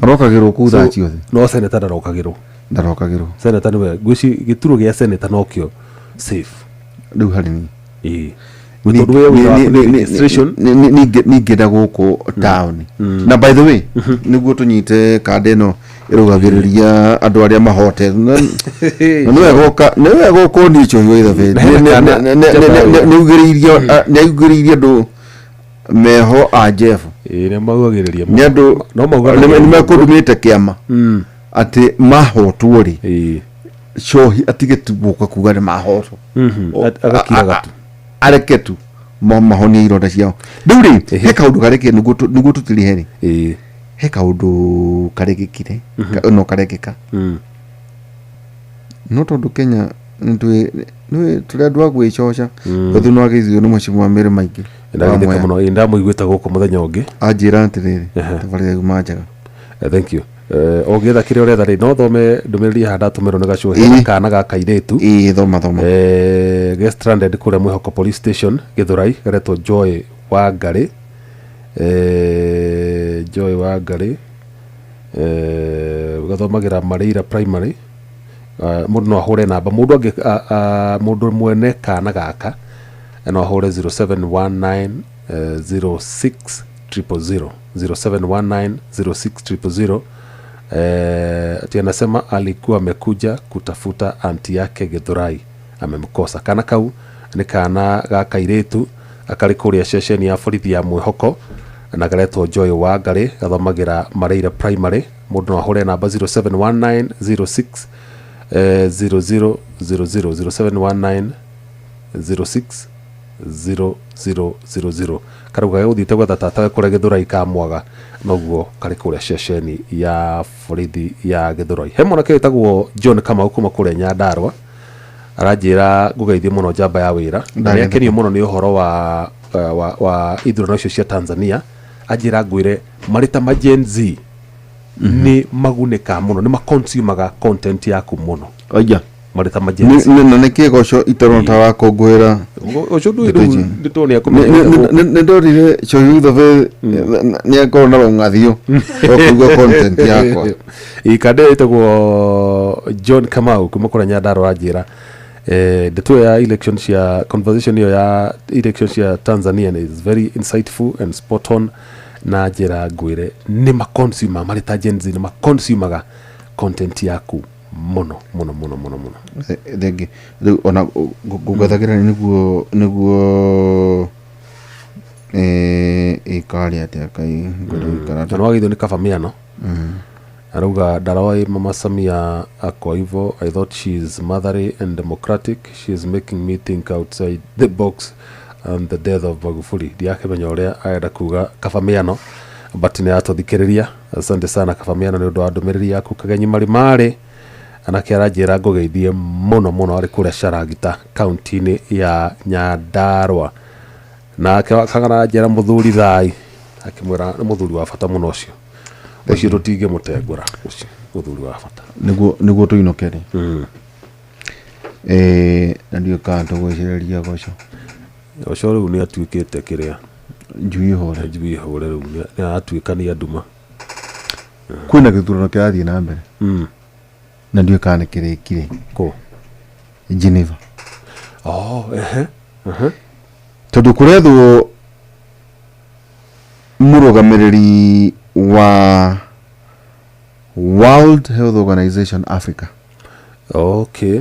arokagĩrwo kũu thaa ciothe. No senator ndarokagĩrwo? Ndarokagĩrwo. Senator nĩwe ngwĩci gĩturwa gĩa senator nokĩo safe. Rĩu harĩ niĩ. Tondũ we wĩra waku nĩ registration. Ningĩenda gũkũ taũni, na by the way nĩguo tũnyite kanda ĩno ĩrũgagĩrĩria andũ arĩa mahote na nĩ wega ũkũnia icohi wa Na hena kana nĩ augĩrĩirie andũ meho a Jeff. Ĩĩ, nĩ maugagĩrĩria. Nĩ andũ No maugagĩrĩria. nĩ mekũndumĩte kĩama atĩ mahotwo rĩ, cohi atige tu gũka kuga nĩ mahotwo. Agakiraga tu. Areke tu mahonie ironda ciao. Rĩu rĩ, he kaũndũ karekire nĩguo tũtirihe rĩ, he kaũndũ karekĩkire no karekĩka, no tondũ Kenya nĩ tũrĩ andũ a gwĩcoca, tondũ no agĩithio nĩ mũciĩ mĩrĩ maingĩ wa Ndagĩtheka Mwea. mũno. Ĩĩ, ndamũiguĩte gũkũ mũthenya ũngĩ. Anjĩra atĩrĩrĩ, tabarĩra yuma njega. Thank you. Ũngĩetha kĩrĩa ũretha rĩ, no thome ndũmĩrĩri haha ndatũmĩrwo nĩ gacũhĩ na kana ga kairĩtu. Ĩĩ, thoma thoma. Ge stranded kũrĩa Mwĩhoko police station Gĩthũrai, garetwo Joy Wangari, Joy Wangari. Gathomagira Mareira Primary. Mundu no ahure namba mundu angi mundu mwene kana gaka no ahure 0719 06 000 0719 06 000. Ati anasema alikuwa amekuja kutafuta anti yake Githurai, amemkosa. Kana kau ni kana ga kairitu akari kuria ceceni ya borithi ya Mwihoko na garetwo Joy Wangari, gathomagira Mareira Primary. Mundu no ahure namba 0719 06 00 00 0719 06 0000. Karuga guthiite gwetha tatawe kuria Githurai ka mwaga noguo kari kuria ceceni ya borithi ya Githurai. He mwanake witagwo John Kamau kuma kuria Nyandarua aranjira ngugeithie muno njamba ya wira na nĩakenio muno ni uhoro wa ithurano icio cia Tanzania. Anjira ngwire marĩ ta ma Gen Z ni magunĩka muno, ni maconsumaga content yaku muno. Oja marĩ ta ma Gen Z na nĩkĩ goco itarona ta wakũngũĩra ũcio ndũ nĩ nĩ ndorire Cohi nĩ akorwo na rũng'athio rwa kũigua content yakwa. Ikande ĩtagwo John Kamau kuma kũrĩa Nyandarua anjĩra ndeto ya election cia conversation iyo ya election cia Tanzania is very insightful and spot on, na njĩra ngwĩre nĩ maconsumer marĩ ta Gen Z nĩ maconsumaga content yaku muno muno muno muno muno. Thengi rĩu ona ngũgathagĩra nĩguo ĩkarĩ atĩa kai ngwenda gũikara na nĩwagĩithio nĩ Kabamiano. Arauga Darawai Mama Samia ako hivyo. I thought she is motherly and democratic. She is making me think outside the box and the death of Magufuli. Ndiakĩmenya ũrĩa arenda kuga Kabamiano, but nĩ atũthikĩrĩria. Asante sana Kabamiano nĩ ũndũ wa ndũmĩrĩri yaku. Kagenyi Marimari anake aranjĩra ngũgeithie mũno mũno arĩ kũrĩa Sharagita kaunti-inĩ ya Nyandarua. Nake Kang'ara aranjĩra mũthuri thai, akĩmwĩra nĩ mũthuri wa bata mũno ũcio ũcio tũtingĩmũtengũra, ũcio mũthuri wa bata nĩguo tũinũke rĩ. Na ndiũĩ kana tũgwĩcĩrĩria goco ũcio rĩu nĩ atuĩkĩte kĩrĩa njui hũre, njui hũre rĩu nĩ aratuĩkania nduma. Kwĩna gĩthurano kĩrathiĩ na mbere na ndiũĩ kana nĩ kĩrĩkire kũ Geneva. Oh, ehe ehe, tondũ kũrethwo mũrũgamĩrĩri wa World Health Organization Africa. Okay.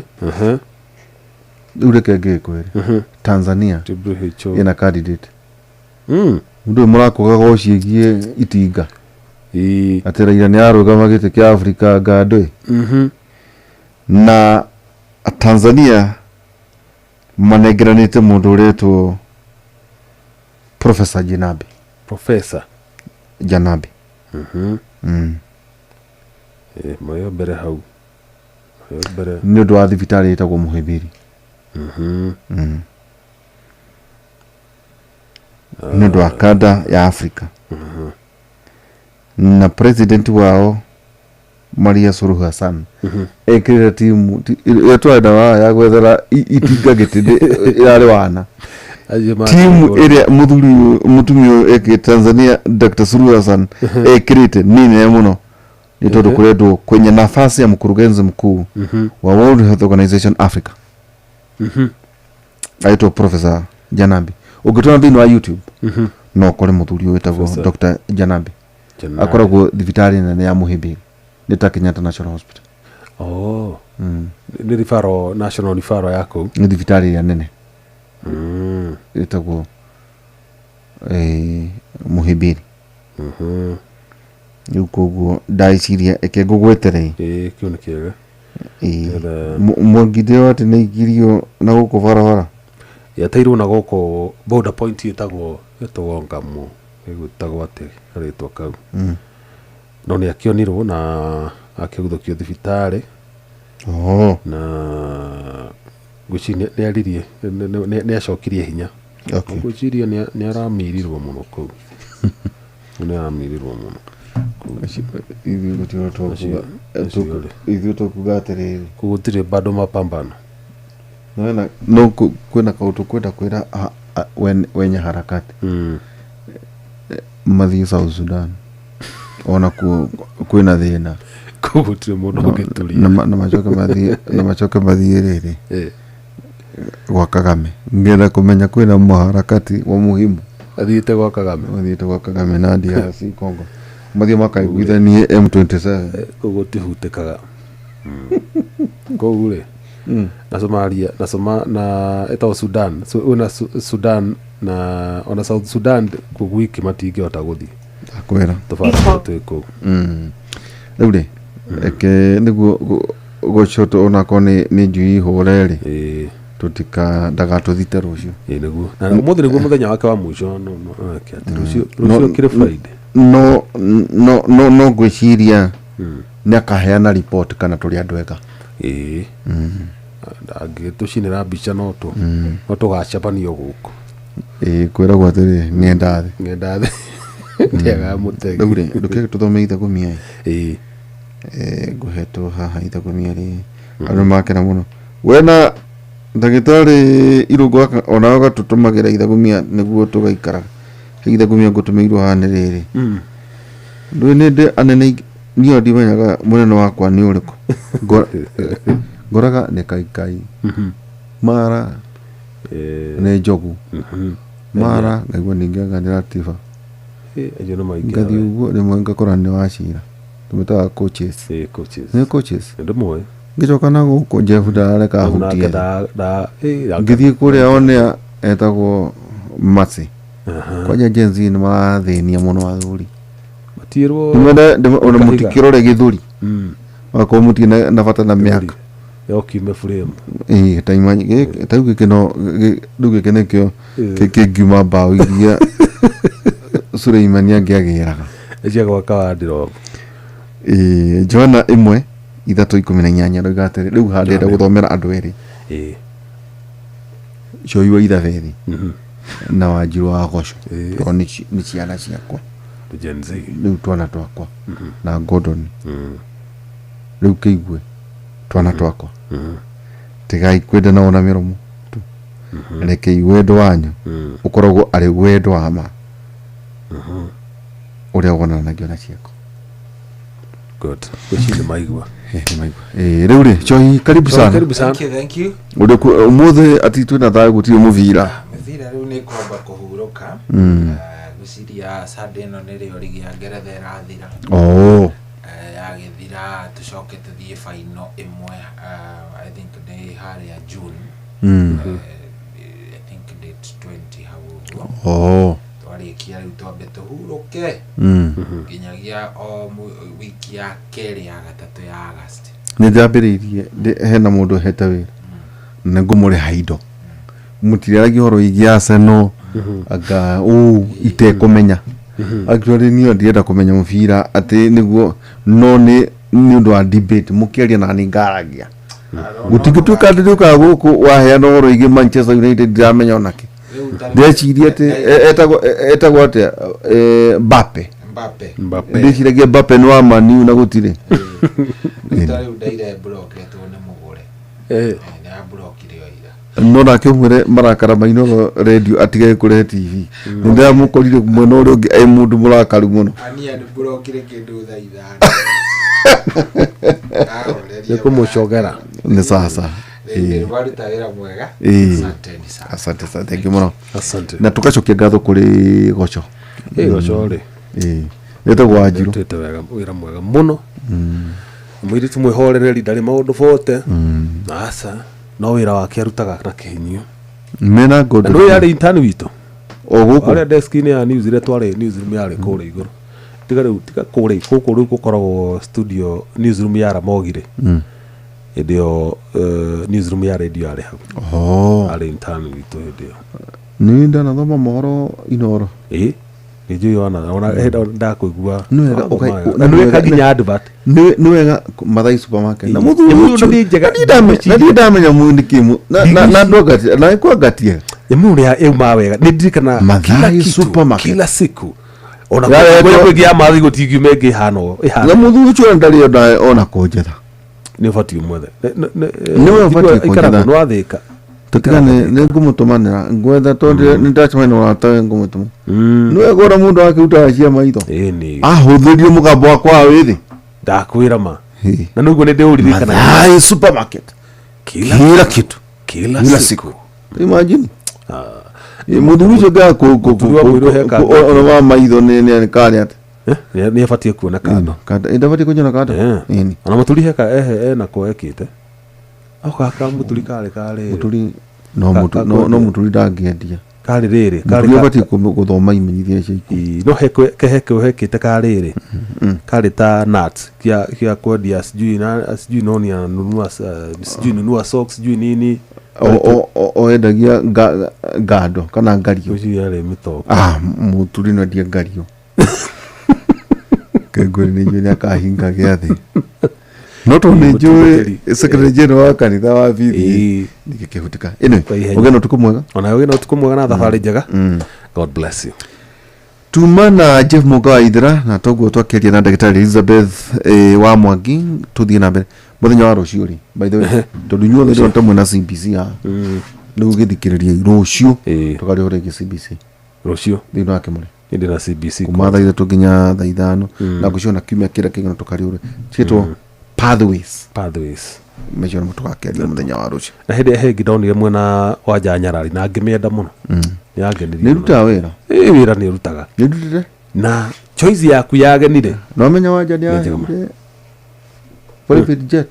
Rĩu reke ngĩkwĩre Tanzania WHO ĩna candidate. Mũndũ ũyũ mũrakugaga ũciĩgie itinga atĩ Raila nĩ arũgama gĩtĩ kĩa Africa ngandũ. Na Tanzania manengeranĩte mũndũ ũretwo Professor Janabi. Professor Janabi. Mayo mbere hau. Mayo mbere. Nĩ ũndũ wa thibitarĩ ĩtagwo Muhimbili. Nĩ ũndũ wa kanda ya Africa. Na president wao Maria Suluhu Hassan ekĩrĩte timu ĩrĩa twarenda ya gwethera itinga gĩtĩ ĩrarĩ wana timu ĩrĩa mũthuri mũtumia ũyũ ekĩrĩte Tanzania Dr. Suluhu Hassan ekĩrĩte nĩ nene mũno nĩ tondũ kũrendwo kwenye nafasi ya mkurugenzi mkuu wa World Health Organization Africa aitwo Professor Janabi. Ũngĩtũra thĩinĩ wa YouTube no ũkore mũthuri ũyũ wĩtagwo Dr. Janabi akoragwo thibitarĩ nene ya Muhimbili nĩ ta Kenyatta National Hospital. Oh. Nĩ referral, national referral ya kũu. Nĩ thibitarĩ ĩrĩa nene ĩtagwo Muhimbili. Rĩu koguo ndaiciria eke ngũgwetere. Kĩu nĩ kĩega. Mwangindĩro atĩ nĩ aikirio na gũkũ barabara yateirwo na gũkũ border point ĩtagwo Ngamu ĩgwĩtagwo atĩ karĩtwa kau. No nĩ akĩonirwo na akĩguthũkio thibitarĩ. Na ngwĩciria nĩ aririe nĩ acokirie hinya. Ngwĩciria nĩ aramirirwo mũno kũu. Nĩ aramirirwo mũno. Ithuĩ tũkuga atĩrĩrĩ kũu gũtirĩ bado mapambano. No kwĩna kaũndũ kwenda kwĩra wenye harakati mathiĩ South Sudan. Ona kuo kwĩna thĩna. Kũu gũtirĩ mũndũ ũngĩturia. Na macoke mathiĩ, na macoke mathiĩ rĩrĩ gwa Kagame. Ngĩenda kũmenya kwĩna mũharakati wa muhimu athiĩte gwa Kagame. Athiĩte gwa Kagame na DRC Congo, mathiĩ makaiguithanie M27. Kũu gũtihutĩkaga kũu rĩ, na Somalia na Soma na ĩtagwo Sudan, so, na Sudan na ona South Sudan kũu gwiki matingĩhota gũthiĩ. Ndakwĩra. Tũbara twĩ kũu. Rĩu rĩ, reke nĩguo gũcoto onakorwo nĩ njui hũre rĩ, tũtika ndagatũthite rũciũ. Ĩĩ nĩguo, na ũmũthĩ nĩguo mũthenya wake wa mũico, no eke atĩ rũciũ kĩrĩ Friday. No ngwĩciria nĩ akaheana report kana tũrĩ andũ ega. Ĩĩ, angĩtũcinĩra mbica no tũgacabanio gũkũ. Ĩĩ, kwĩragwo atĩrĩ, ng'enda thĩ. Ng'enda thĩ ndĩagaga mũtegi. Rĩu rĩ, ndũkĩge tũthome ithagumia ĩ. Ĩĩ. Ngũhetwo haha ithagumia rĩ, andũ makena mũno wena ndagĩtarĩ Irũngũ onawe ũgatũtũmagĩra ithagumia nĩguo tũgaikaraga. He ithagumia ngũtũmĩirwo haha nĩ rĩrĩ, ndũĩ nĩ ndĩ anene aingĩ, niĩ ndimenyaga mũnene wakwa nĩ ũrĩkũ. Ngoraga nĩ Kaikai, mara nĩ Njogu, mara ngaigua ningĩ anga nĩ Latifa. Acio nĩ maingĩ. Ngathiĩ ũguo rĩmwe ngakora nĩ Wachira, tũmĩtaga coaches. Ĩĩ, coaches. Nĩ coaches. Nĩ ndĩmũĩ. Ngĩcoka na gũkũ Jeff ndarareka Jeff nake ahutie. Ngĩthiĩ kũrĩa onea etagwo Mercy. Kwanja Gen Z nĩ marathĩnia mũno athuri. Matiĩrwo. Ona Kahiga. mũtikĩrore gĩthũri, magakorwo mũtirĩ na bata na mĩaka. Yokiume frame. Ĩĩ, ta ta rĩu gĩkĩ no rĩu gĩkĩ nĩkĩo kĩngiuma mbaũ iria Suleimani angĩagĩraga. Cia gwaka wardrobe. Ĩĩ, Johana 1:3:18 rauga atĩrĩ, rĩu haha ndĩrenda gũthomera andũ erĩ. Coyi wa Ithabethi na Wanjiru wa Goco, tondũ nĩ ciana ciakwa. Gen Z. Rĩu twana twakwa na Gordon, rĩu kĩigue twana twakwa, tigai kwendana ona mĩromo tu, rekei wendo wanyu ũkoragwo arĩ wendo wa ma ũrĩa wonanagio na ciĩko. Good. Ngwĩciria nĩ maigua. Nĩ maigua. Rĩu rĩ, Cohi, karibu Cohi, sana. karibu sana. Thank you, thank you. Ũrĩ ũmũthĩ ati twĩna thayũ, gũtirĩ mũbira. Mĩbira rĩu nĩ kwamba kũhurũka. Ngwĩciria Sunday ĩno nĩrĩo rigi ya Ngeretha ĩrathira. Yagĩthira tũcoke tũthiĩ final ĩmwe, I think nĩ harĩa June. I think date 20 hau ũguo. Twarĩkia rĩu twambe tũhurũke nginyagia o wiki ya kerĩ ya gatatũ ya August. Nĩ ndĩrambĩrĩirie hena mũndũ hete wĩra na ngũmũrĩha indo, mũtirĩaragia ũhoro wĩgiĩ Arsenal anga ũ itekũmenya. Actually niĩ ndirenda kũmenya mũbira atĩ nĩguo, no nĩ ũndũ wa debate mũkĩaria na nĩ ngaragia, gũtingĩtuĩka atĩ nĩũkaga gũkũ waheana ũhoro wĩgiĩ Manchester United ndiramenya onake. Ndĩreciria atĩ etagwo atĩa, Mbappe. Mbappe. Mbappe. Ndĩciragia Mbappe nĩ wa Man U na gũtirĩ. Rĩu ta rĩu ndaire mburoketwo nĩ mũgũre. Nĩ amburokire o ira. No nake ũmwĩre marakara mainoro radio atige kũrehe TV, nĩ ndĩramũkorire mwena ũrĩa ũngĩ e mũndũ mũrakaru mũno. Ania nĩ mburokire kĩndũ thaa 5. Nĩ kũmũcogera. Nĩ sasa. Rĩu waruta wĩra mwega. Asanteni sana. Asante sana, thank you mũno. Asante. Na tũgacokia ngatho kũrĩ Goco. Goco rĩ. Ĩĩ, ĩtagwo Wanjiru. Arutĩte wega wĩra mwega mũno, mũirĩtu mwĩhorereri, ndarĩ maũndũ bote, aca, no wĩra wake arutaga na kĩhinyio. Mena Na Gordon. nĩũĩ arĩ intern witũ o gũkũ harĩa desk-inĩ ya news ĩrĩa twarĩ, newsroom yarĩ kũrĩa igũrũ, tiga rĩu, tiga kũrĩa gũkũ rĩu gũkoragwo studio newsroom ya Ramogi rĩ, hĩndĩ ĩyo newsroom ya radio yarĩ hau. Arĩ intern witũ hĩndĩ ĩyo. Nĩ ndanathoma mohoro Inoro. Ĩĩ, nĩ njũĩ ona hĩndĩ ndakũigua. Nĩ wega Na nĩ weka nginya advert. Nĩ wega Mathai supermarket na mũthuri Nyamũ ĩyo ũcio. nĩ njega. Na ndirĩ ndamenya mũndũ nĩ kĩ na andũ angatia na kwangatia. Nyamũ ĩrĩa ĩumaga wega nĩ ndirikana Mathai kila kitu, supermarket. kila siku ona Yaretwo- kwĩ ya mathi gũtingiuma ĩngĩ ĩhana ũũ, ĩhana Na mũthuri ũcio ndarĩ ona kũnjetha. Nĩ ũbatiĩ ũmwethe. Nĩ we ũbatiĩ Ikara kũnjetha. nĩ wathĩka. Tũtigane, nĩ ngũmũtũmanĩra, ngwetha tondũ nĩ ndacemania na mũratawe, ngũmũtũma. Nĩ wega ũrĩa mũndũ akĩrutaga cia maitho. Ĩni. Ahũthĩrie mũgambo wakwa wa wĩthĩ. Ndakwĩra ma, na nĩguo nĩ ndĩũririkanaga. Mathai supermarket. Kila, kila kitu. Kila, kila siku. Imagine. Mũthuri ũcio ngaga Mũthuri wa mũirũ he kando. ona wa maitho nĩ karĩ atĩ. Nĩ abatiĩ kuona kando. Kanda, ndabatiĩ kũnyona kando. Ĩni. Ona mũturi heka ehe enako ekĩte au ka mũturi karĩ karĩ. Mũturi no mũtu no no mũturi ndangĩendia. Karĩ rĩrĩ karĩ. Mũturi abatiĩ gũthoma imenyithia cia ikuũ. No he hekĩte karĩrĩ karĩ ta nuts kia kwendia, sijui na sijui noni ananunua, sijui nunua socks, sijui nini. O endagia ngando kana ngario. Ũcio yarĩ mĩtoko. Ah, mũturi no endia ngario. Kengwĩre nĩ njũĩ nĩ akahinga gĩathĩ, no tondũ nĩ njũĩ secretary general wa kanitha wa BBA nĩgĩkĩhutĩka. Anyway, ũgĩe na ũtukũ mwega. Ona ũgĩe na ũtukũ mwega na thabarĩ njega. God bless you. Tuma na Jeff Mũga wa Ithira, na toguo twakĩaria na ndagĩtarĩ Elizabeth wa Mwangi. Tũthiĩ na mbere mũthenya wa rũciũ rĩ, by the way, tondũ inyuothe ndĩrona ta mwĩna CBC haha, rĩu gĩthikĩrĩrie rũciũ tũkarĩho rĩngĩ CBC. Rũciũ. Thĩinĩ wa Kĩmũrĩ. Nĩ na CBC. Kuma thaa 3 nginya thaa 5, na ngũciona kiumia kĩrĩa kĩngĩ no tũkarĩũre ciĩtwo Pathways. Pathways. Mecio nĩmo tũgakĩaria mũthenya wa rũciũ. Na hĩndĩ he ĩngĩ ndonire mwena wa Njanyarari na ngĩmĩenda mũno, nĩ yangenirie. Nĩ ĩrutaga wĩra. Ĩ, wĩra nĩ ĩrutaga. Nĩ ĩrutire. Na choice yaku yagenire. No menya Wanja nĩ Nĩ njega ma. aheire private jet.